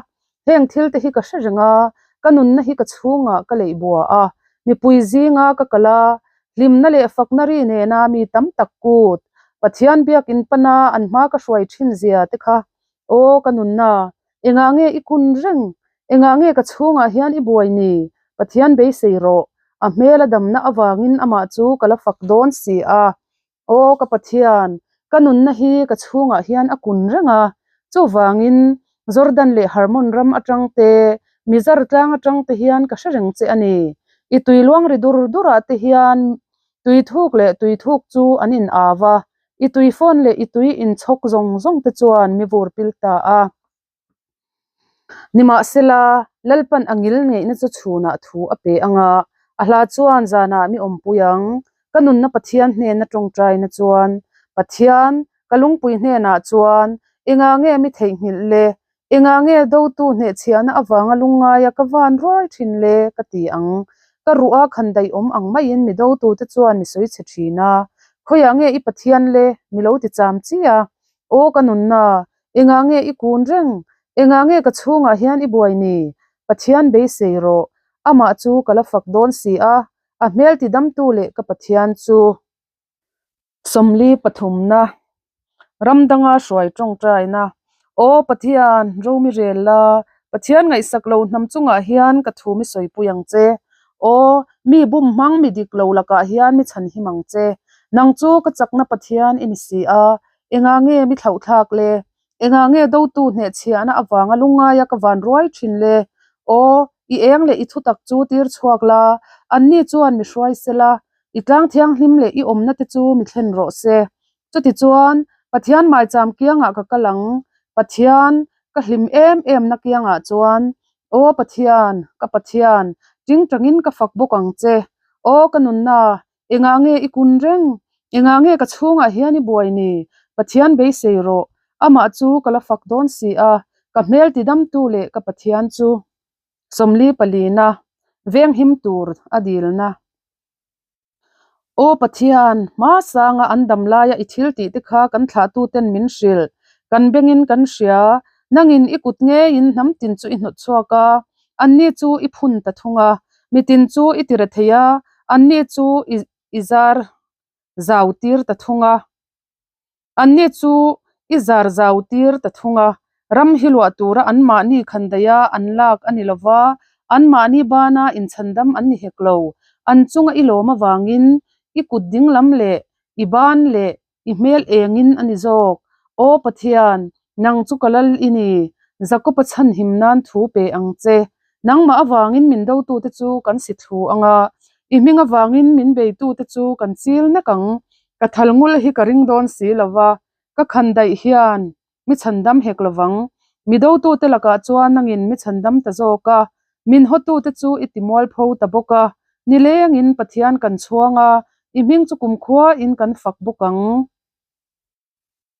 Heng thil te hi ka hre reng a, ka nunna hi ka chhungah ka leih bua a, mipui zinga ka kal a, hlimna leh fakna ri nena mi tam tak kut Pathian biakin pana an hma ka hruai thin zia te kha, aw ka nunna, engah nge i kun reng? Engah nge ka chhungah hian i buai ni? Pathian beisei rawh, a hmel a damna avangin amah chu ka la fak dawn si a. Aw ka Pathian, ka nunna hi ka chhungah hian a kun reng a, chuvangin Jordan leh Hermon ram atang te, Mizar tlang atang te hian ka hre reng che a ni. I tui luang ri dur durah te hian tui thuk leh tui thuk chu an in au a, i tui fawn leh i tui inchhawk zawng zawng te chuan mi vur pil ta a. Nimahsela, Lalpan a ngil ngeihna chu chhunah thu a pe ang a, a hla chuan zanah mi awmpui ang. Ka nunna Pathian hnena tawngtaina chuan, Pathian, ka lungpui hnenah chuan, Engah nge mi theihnghilh le? Engah nge dotu hnehchhiahna avanga lungngaia ka van ruai thin le? ka ti ang. Ka ruh a khan daih awm ang maiin mi dotute chuan mi sawi chhe thin a. Khawiah nge i Pathian le? Mi lo ti cham chi a. Aw ka nunna, engah nge i kun reng? Engah nge ka chhungah hian i buai ni? Pathian beisei rawh, amah chu ka la fak dawn si a, a hmel tidamtu leh ka Pathian chu. 40 pathumna, ram danga hruai tawngtaina, Aw Pathian, Romi rel la, Pathian ngaihsak lo hnam chungah hian ka thu mi sawipui ang che. Aw, mi bum hmang mi dik lo lakah hian mi chhan him ang che. Nang chu ka chakna Pathian i ni si a, engah nge mi thlauhthlak le? Engah nge dotu hnehchhiahna avanga lungngaia ka van ruai thin le? Aw, i eng leh i thutak chu tir chhuak la, anni chuan mi hruai se la, i tlang thianghlim leh i awmna te chu mi thlen rawh se. Chutichuan, Pathian maicham kiangah ka kal ang, Pathian, ka hlim em emna kiangah chuan, Aw Pathian, ka Pathian, tingtangin ka fak bawk ang che. Aw ka nunna, engah nge i kun reng? Engah nge ka chhungah hian i buai ni? Pathian beisei rawh, amah chu ka la fak dawn si a, ka hmel tidamtu leh ka Pathian chu. 40 palina, venghim tur a dilna. Aw Pathian, hma sanga an dam laia i thil tih te kha kan thlahtuten min hrilh, kan bengin kan hria. Nangin i kut ngeiin hnam tin chu i hnawt chhuak a, anni chu i phun ta thung a. Mitin chu i ti rethei a, anni chu i i zar zau tir ta thung a. Anni chu i zar zau tir ta thung a. Ram hi luah tura anmahni khandaiha an lak a ni lo va, anmahni bana inchhandam an ni hek lo. An chunga i lawm avangin i kut dinglam leh i ban leh I hmel engin a ni zawk. Aw Pathian, nang chu ka lal i ni. Jakob-a chhanhim nan thu pe ang che. Nangmah avangin min dotute chu kan si thlu ang a, i hming avangin min beitute chu kan chil nek ang. Ka thal ngul hi ka ring dawn si lo va, ka khan daih hian mi chhandam hek lo vang. Mi dotute lakah chuan nangin mi chhandam ta zawk a, min hawtute chu i ti mualpho ta bawk a. Nilengin Pathian kan chhuang a, i hming chu kumkhuain kan fak bawk ang.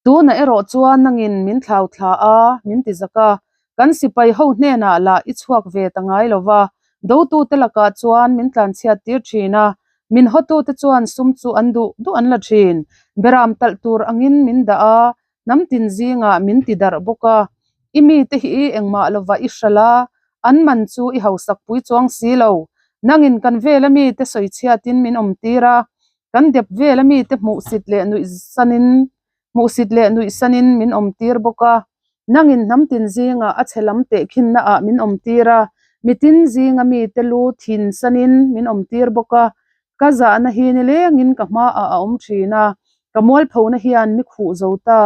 Tunah erawh chuan nangin min thlau thla a, min ti zak a. Kan sipai ho hnenah lah i chhuak ve ta ngai lo va, dotute lakah chuan min tlanchhiat tir thin a, min hawtute chuan sum chu an duh duh an la thin. Beram talh tur angin min dah a, Hnam tin zingah min ti darh bawk a, i mite hi engmah lovah i hralh a, an man chu i hausak pui chuang si lo. Nangin kan vela mite sawichhiatin min awmtir a, kan dep vela mite hmuhsit leh nuihsanin hmuhsit leh nuihsanin min awmtir bawk a. Nangin hnam tin zingah a chhe lam tehkhinnaah min awmtir a, mitin zinga mite lu thinsanin min awmtir bawk a. Ka zahna hi nilengin ka hmaah a awm thin a, ka mualphona hian mi khuh zo ta.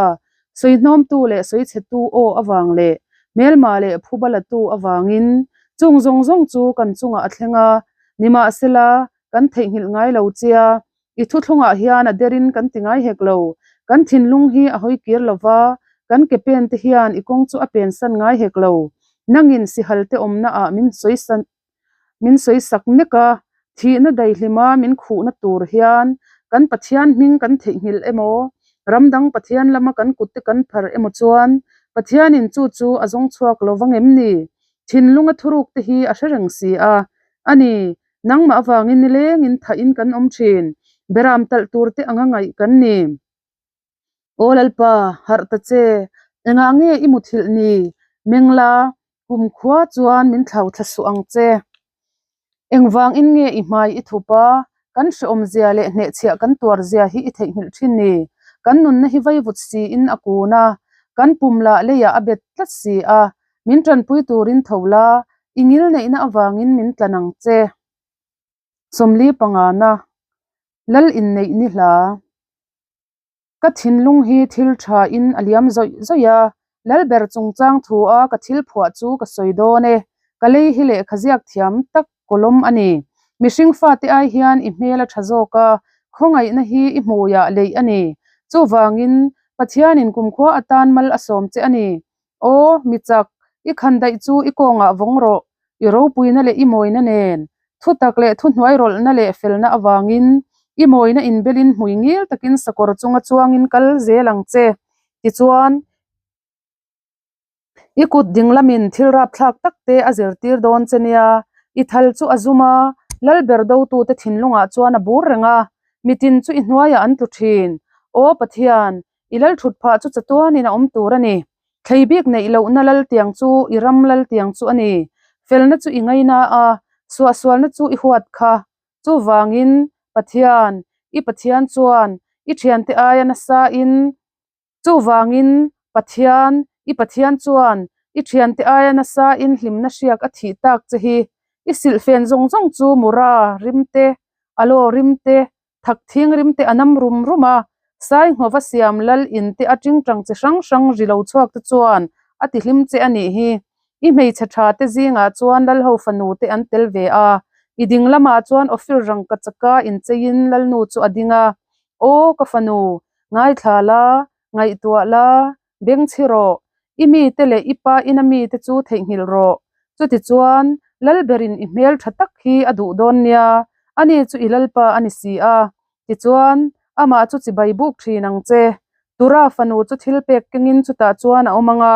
Sawihnawmtu leh sawichhetu aw avang leh hmelma leh phuba latu avangin chung zawng zawng chu kan chungah a thleng a, nimahsela kan theihnghilh ngai lo chia, i thuthlungah hian a derin kan ti ngai hek lo, kan thinlung hi a hawi kir lo va, kan ke pen te hian i kawng chu a pensan ngai hek lo, nangin sihal te awmnaah min sawisan Min sawi sak nek a, thihna daihlima min khuhna tur hian kan Pathian hming kan theihnghilh emaw, ram dang Pathian lama kan kutte kan phar emaw chuan Pathianin chu chu a zawng chhuak lo vang em ni? Thinlunga thuruk te hi a hre reng si a. A ni, nangmah avangin nilengin thahin kan awm thin, beram talh tur te anga ngaih kan ni. Aw Lalpa, harh ta che, engah nge i muthilh ni? Mengla, kumkhua chuan min thlau thla suh ang che. Engvangin nge i hmai i thup a, kan hreawmzia leh hnehchhiah kan tuarzia hi i theihnghilh thin ni? Kan nunna hi vaivut siin a kun a, kan pum lah leiah a bet tlat si a, min tanpui turin tho la, i ngilneihna avangin min tlan ang che. 40 pangana, Lal inneih ni hla. Ka thinlung hi thil tha in a liam zawih zawih a, Lalber chungchang thu a ka thil phuah chu ka sawi dawn e, ka lei hi lehkha ziak thiam tak kawlawm a ni. Mihring fate ai hian i hmel a tha zawk a, khawngaihna hi i hmuiah leih a ni. Chuvangin, Pathianin kumkhua atan mal a sawm che a ni. Aw, mi chak, i khandaih chu i kawngah vawng rawh, i ropuina leh i mawina nen, thutak leh thuhnuai rawlhna leh felna avangin, i mawina inbelin hmui ngil takin sakawr chunga chuangin kal zel ang che. Tichuan, i kut dinglamin thil rapthlak takte a zirtir dawn che nia, i thal chu a zum a, Lalber dotute thinlungah chuan a bur reng a, mitin chu i hnuaiah an tlu thin. Aw Pathian, I lal thut phah chu chatuanin a awm tur a ni. Thlei bik neih lohna lal tiang chu i ram lal tiang chu a ni. Felna chu i ngaina a, suahsualna chu i huat kha. Chuvangin, Pathian, i Pathian chuan i thiante aia nasain, Chuvangin, Pathian, i Pathian chuan i thiante aia nasain hlimna hriak a thih tak che hi. I silhfen zawng zawng chu mura rimte, aloe rimte, Thak thingrim te a nam rum rum a, Sainghova siam lal in te a tingtang chi hrang hrang ri lo chhuak te chuan a ti hlim che a nih hi. I hmeichhe tha te zingah chuan Lalho fanu te an tel ve a, i ding lamah chuan Ophir rangka chaka incheiin Lalnu chu a ding a, Aw ka fanu, ngaithla la, ngaihtuah la, Bengchhi rawh, i mite leh i pa ina mite chu theihnghilh rawh. Chutichuan, Lalberin i hmel tha tak hi a duh dawn nia, ani chu i Lalpa a ni si a. Tichuan, amah chu chibai buk thin ang che. Tura fanu chu thil pek kengin chutah chuan a awm ang a,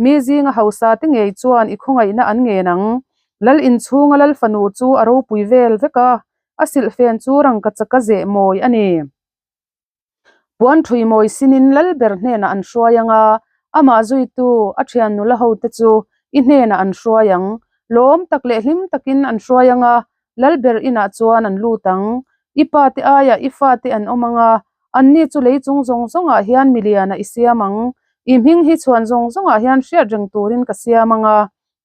mi zinga hausa te ngei chuan i khawngaihna an ngen ang. Lal inchhunga Lal fanu chu a ropui vel vek a, a silhfen chu rangkachaka zeh mawi a ni. Puan ṭhui mawi sinin Lalber hnenah an hruai ang a, Amah zuitu a thian nula hote chu i hnenah an hruai ang. Lawm tak leh hlim takin an hruai ang a, Lalber inah chuan an lut ang. I pate aiah i fate an awm ang a, anni chu lei chung zawng zawngah hian milianah i siam ang. I hming hi chhuan zawng zawngah hian hriat reng turin ka siam ang a,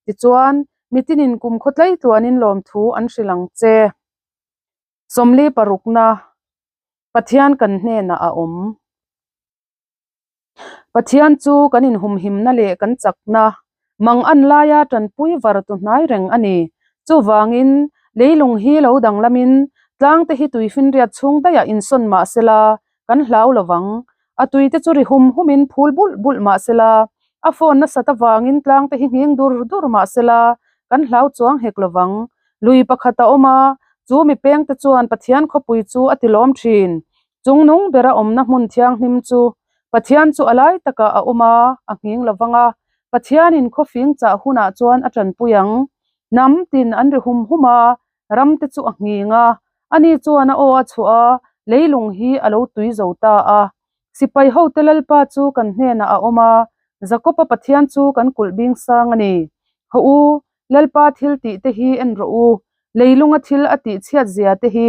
tichuan, mitinin kum khawtlai tluanin lawmthu an hrilh ang che. 40 parukna, Pathian kan hnenah a awm. Pathian chu kan inhumhimna leh kan chakna, mang an laia tanpui var tu hnai reng a ni. Chuvangin, leilung hi lo danglamin tlangte hi tuifinriat chhung daihah insawn mah sela, kan hlau lo vang. A tuite chu ri hum humin phul bulh bulh mah sela, a phone nasat avangin tlangte hi nghing dur dur mah sela, kan hlau chuang hek lo vang. Lui pakhat a awm a, chu mi pengte chuan Pathian khawpui chu a tilawm thin. Chungnung bera awmna hmun thianghlim chu Pathian chu a lai takah a awm a, a nghing lo vang a. Pathianin khawfing chah hunah chuan a tanpui ang. Hnam tin an ri hum hum a, ramte chu a nghing a. Ani chuan a aw a chhuah a, leilung hi a lo tui zo ta a. Sipai hote Lalpa chu kan hnenah a awm a, Jakob-a Pathian chu kan kulh bing sang a ni. Haw u, Lalpa thil tih te hi en rawh u, leilunga thil a tih chhiat zia te hi.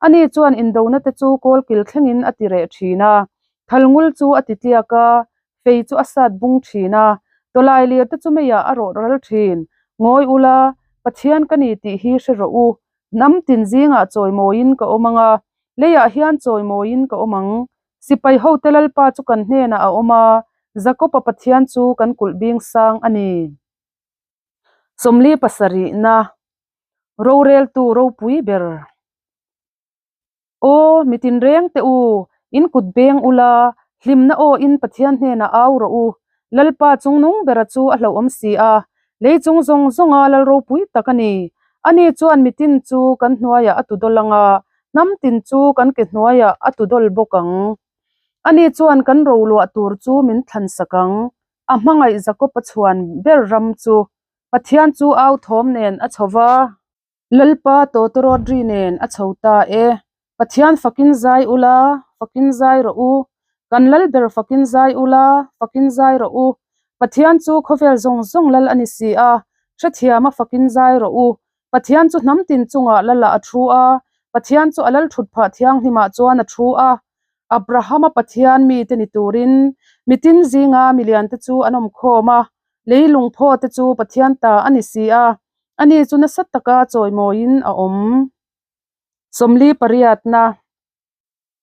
Ani chuan indona te chu kawlkil thlengin a ti reh thin a, thalngul chu a ti tliak a, fei chu a sat bung thin a, tawlailir te chu meiah a rawh ral thin. Ngawi ula, Pathian ka ni tih hi hre rawh u, hnam tin zingah chawimawiin ka awm ang a, leiah hian chawimawiin ka awm ang. Sipai hote Lalpa chu kan hnenah a awm a, Jakob-a Pathian chu kan kulh bing sang a ni. 40 pasarihna roreltu ropui ber. Aw, mi tinreng teh u, in kut beng ula, hlimna aw in Pathian hnenah au rawh u. Lalpa chungnung bera chu a hlauhawm si a, lei chung zawng zawnga lal ropui tak a ni. Ani chuan mitin chu kan hnuaiah a tu dawl ang a, hnam tin chu kan ke hnuaiah a tu dawl bawk ang. Ani chuan kan roluah tur chu min thlansak ang. A hmangaih Jakob-a chhuan ber ram chu Pathian chu au thawm nen a chho va. Lalpa tawtawrawt ri nen a chho ta e. Pathian fakin zai ula, fakin zai rawh u. Kan lal ber fakin zai ula, fakin zai rawh u. Pathian chu khawvel zawng zawng lal a ni si a, hrethiama fakin zai rawh u. Pathian chu hnam tin chungah lalah a thu a, Pathian chu a lal thut phah thianghlimah chuan a thu a. Abrahama Pathian mite ni turin mitin zinga miliante chu an awm khawm a, leilung phaw te chu Pathian ta a ni si a, ani chu nasa taka chawimawiin a awm. 40 pariatna.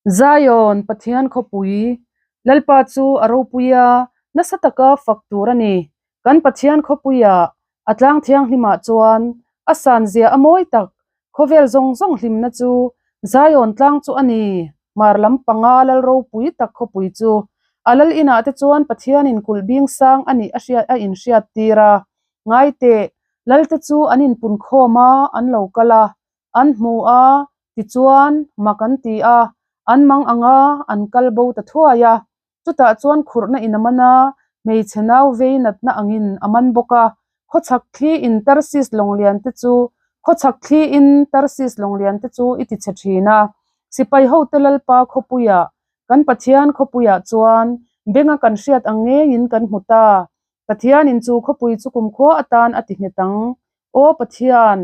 Zion, Pathian khawpui, Lalpa chu a ropui a, nasa taka fak tur a ni. Kan Pathian khawpuiah, a tlang thianghlimah chuan, a san zia a mawi tak, khawvel zawng zawng hlimna chu Zion tlang chu a ni, hmar lam panga lal ropui tak khawpui chu. A lal inah te chuan Pathianin kulh bing sang a nih a hriat a inhriat tir a. Ngai teh, lalte chu an inpunkhawm a, an lo kal a, an hmu a, tichuan mak an ti a, an mang ang a, an kal bo ta thuai a. Chutah chuan khurhna in a man a, hmeichhe nau vei natna angin a man bawk a. Khawchhak thli in Tarsis lawnglian te chu Khawchhak thli in Tarsis lawnglian te chu i ti chhe thin a. Sipai hote Lalpa khawpuiah, kan Pathian khawpuiah chuan benga kan hriat ang ngeiin kan hmu ta. Pathianin chu khawpui chu kumkhua atan a ti nghet ang. Aw Pathian!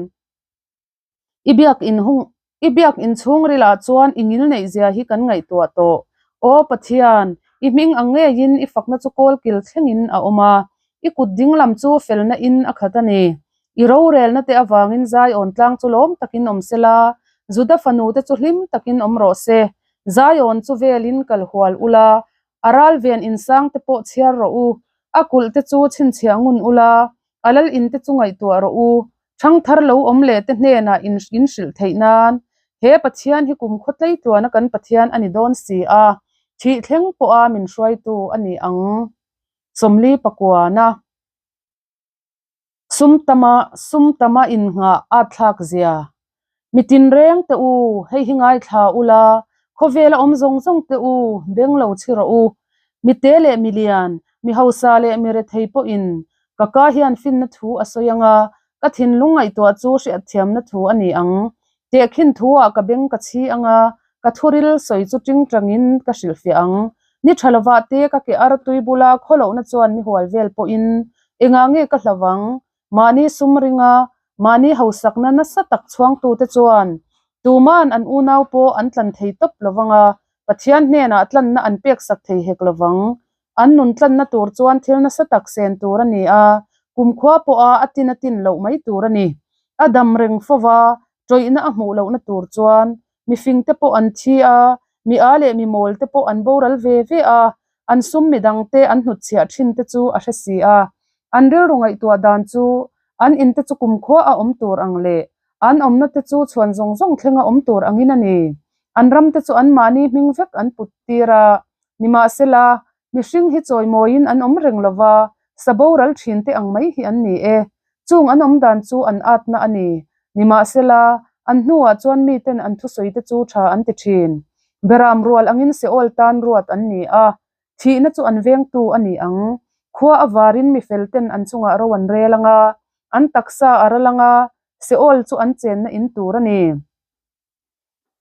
I biak in hung I biak in chhungrilah chuan i ngil neih zia hi kan ngaihtuah tawh. Aw Pathian, i hming ang ngeiin i fakna chu kawlkil thlengin a awm a, i kut dinglam chu felna in a khat a ni. I rorelna te avangin Zion tlang chu lawm takin awm sela, Juda fanu te chu hlim takin awm rawh se. Zion chu velin kal hual ula, a ral ven insang te pawh chhiar rawh u, a kulh te chu chhinchhiah ngun ula, A lal in te chu ngaihtuah rawh u, ṭhangthar lo awm leh te hnenah in in hrilh theih nan. He Pathian hi kum khaw tlei tluana kan Pathian a ni dawn si a, thih thleng pawha min hruaitu a ni ang. 40 pakuana Sum tama sum tama innghah at thlak zia. Mi tinreng teh u, hei hi ngaithla ula, khawvela awm zawng zawng teh u, beng lo chhi rawh u. Mi te leh mi lian, mi hausa leh mi rethei pawhin ka ka hian finna thu a sawi ang a, ka thinlung ngaihtuah chu hriatthiamna thu a ni ang. Tehkhin thu-ah ka beng ka chhi ang a, ka thuril sawi chu tingtangin ka hrilhfiah ang. Ni tha lovah te ka ke ar tui bula khawlohna chuan mi hual vel pawhin engah nge ka hlau ang? Mahni sum ringa mahni hausakna nasa tak chhuangtute chuan tuman an unau pawh an tlan thei tawp lovang a, Pathian hnenah tlanna an peksak thei hek lovang. An nun tlanna tur chuan thil nasa tak sen tur a ni a, kumkhua pawha a tin a tin loh mai tur a ni. A dam reng fo va, tawihna a hmuh lohna tur chuan mifing te pawh an thi a, mi a leh mi mawl te pawh an boral ve ve a, an sum midangte an hnutchhiah thin te chu a hre si a. An rilru ngaihtuah dan chu an in te chu kumkhua a awm tur ang leh an awmna te chu chhuan zawng zawng thlenga awm tur angin a ni. An ram te chu anmahni hming vek an put tir a, nimahsela mihring hi chawimawiin an awm reng lo va, sa boral thin te ang mai hi an ni e. Chung an awm dan chu an atna a ni. Nimahsela, an hnuah chuan miten an thusawi te chu tha an ti thin. Beram rual angin Seol tan ruat an ni a, thihna chu an vengtu a ni ang. Khua a varin mi felten an chungah ro an rel ang a, an taksa a ral ang a, Seol chu an chenna in tur a ni.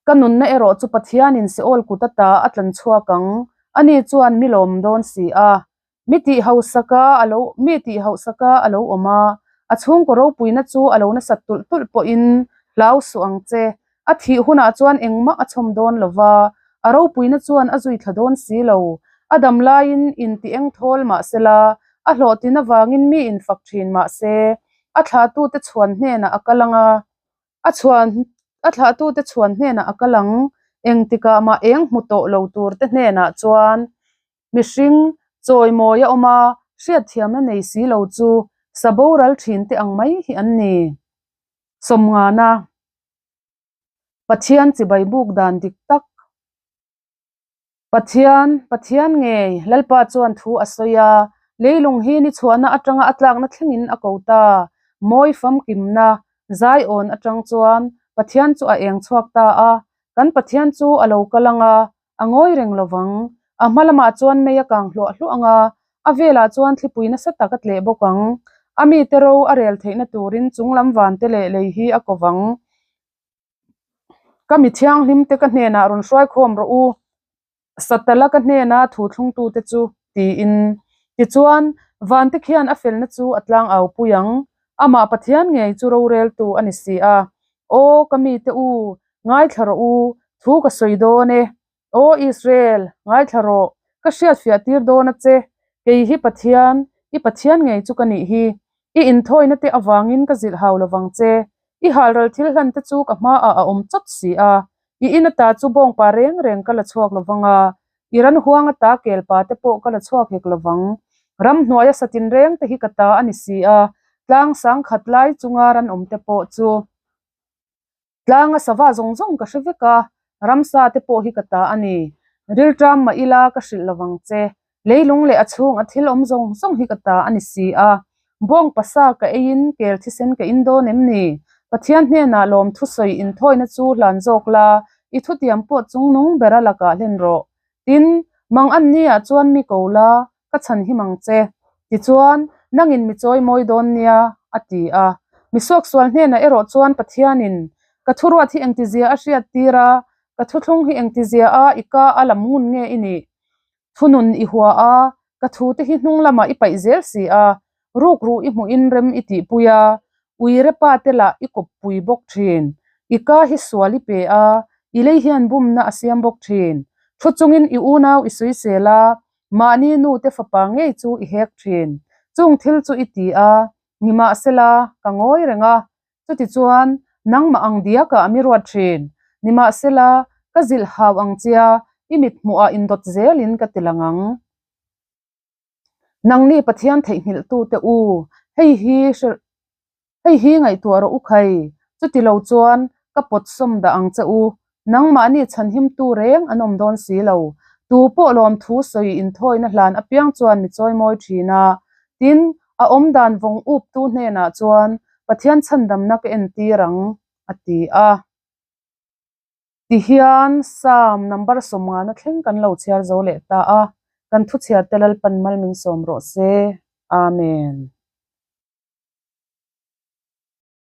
Ka nunna erawh chu Pathianin Seol kut ata a tlan chhuak ang, ani chuan mi lawm dawn si a. Mi tih hausaka a lo mi tih hausaka a lo awm a, a chhungkaw ropuina chu a lo nasat tulh tulh pawhin hlau suh ang che. A thih hunah chuan engmah a chhawm dawn lo va, a ropuina chuan a zui thla dawn si lo. A dam laiin inti eng thawl mah sela, a hlawhtlin avangin mi infak thin mah se, a thlahtute chhuan hnenah a kal ang a. A chhuan a thlahtute chhuan hnenah a kal ang, engtikah mah eng hmu tawh lo turte hnenah chuan mihring chawimawi a awm a, hriatthiamna nei si lo chu sa boral thinte ang mai hi an ni. Sawmngana Pathian chibai buk dan dik tak. Pathian, Pathian ngei, Lalpa chuan thu a sawi a, leilung hi ni chhuahna atanga a tlakna thlengin a ko ta. Mawi famkimna, Zion atang chuan Pathian chu a eng chhuak ta a, kan Pathian chu a lo kal ang a, a ngawi reng lo vang. A hma lamah chuan mei a kang hluah hluah ang a, a velah chuan thlipui nasa tak a tleh bawk ang. A mite ro a rel theihna turin chunglam vante leh lei hi a ko vang. Ka mi thianghlim te ka hnenah rawn hruaikhawm rawh u, Satala ka hnena thu thlungtute chu, tiin. Tichuan, vante khian a felna chu a tlang au pui ang, amah Pathian ngei chu roreltu a ni si a. Aw, ka mite u, ngaithla rawh u, thu ka sawi dawn e. Aw Israel, ngaithla rawh, ka hriatfiah tir dawn a che, kei hi Pathian, i Pathian ngei chu ka nih hi. I inthawina te avangin ka zilh hau lovang che, i halral thil hlan te chu ka hmaah a awm chawt si a, i in ata chu bawngpa reng reng ka la chhuak lovang a, i ran huang ata kelpa te pawh ka la chhuak hek lovang. Ramhnuaia satin reng te hi ka ta a ni si a, tlang sangkhat lai chunga ran awm te pawh chu. Tlanga sava zawng zawng ka hre vek a, ramsa te pawh hi ka ta a ni. Rilṭam mah ila ka hrilh lovang che. Leilung leh a chhung a thil awm zawng zawng hi ka ta a ni si a. Bawng pasa ka eiin kel thisen ka in dawn em ni? Pathian hnenah lawm thusawi inthawina chu hlan zawk la, i thutiam pawh chungnung bera lakah hlen rawh. Tin, mang an nia chuan mi ko la, ka chhan him ang che. Tichuan, nangin mi chawi mawi dawn nia, a ti a. Mi suaksual hnenah erawh chuan Pathianin, Ka thuruat hi engtizia a hriat tir a, ka thuthlung hi engtizia a i ka a lam ngun nge i nih? Thunun i hua a, ka thute hi hnung lamah i paih zel si a, rukru i hmuhin rem i tihpui a, uire pa te lah i kawppui bawk thin. I ka hi sual i pe a, i lei hian bumna a siam bawk thin. Thu chungin i unau i sawisel a, mahni nu te fapa ngei chu i hek thin. Chung thil chu i ti a, nimahsela ka ngawi reng a, chutichuan nangmah ang diakah mi ruat thin. Nimahsela ka zilh hau ang chia, i mithmuhah indawt zelin ka ti lang ang. Nangni Pathian theihnghilhtute u, hei hi hei hi ngaihtuah rawh u khai, chuti lo chuan ka pawt sawm dah ang che u, nangmahni chhanhimtu reng an awm dawn si lo. Tu pawh lawmthu sawi inthawina hlan apiang chuan mi chawimawi thin a, tin, a awmdan vawng uptu hnenah chuan Pathian chhandamna ka entir ang, a ti a. Tihian Psalm number sawmngana thleng kan lo chhiar zo leh ta a, kan thuchhiarte Lalpan mal min sawm rawh se. Amen.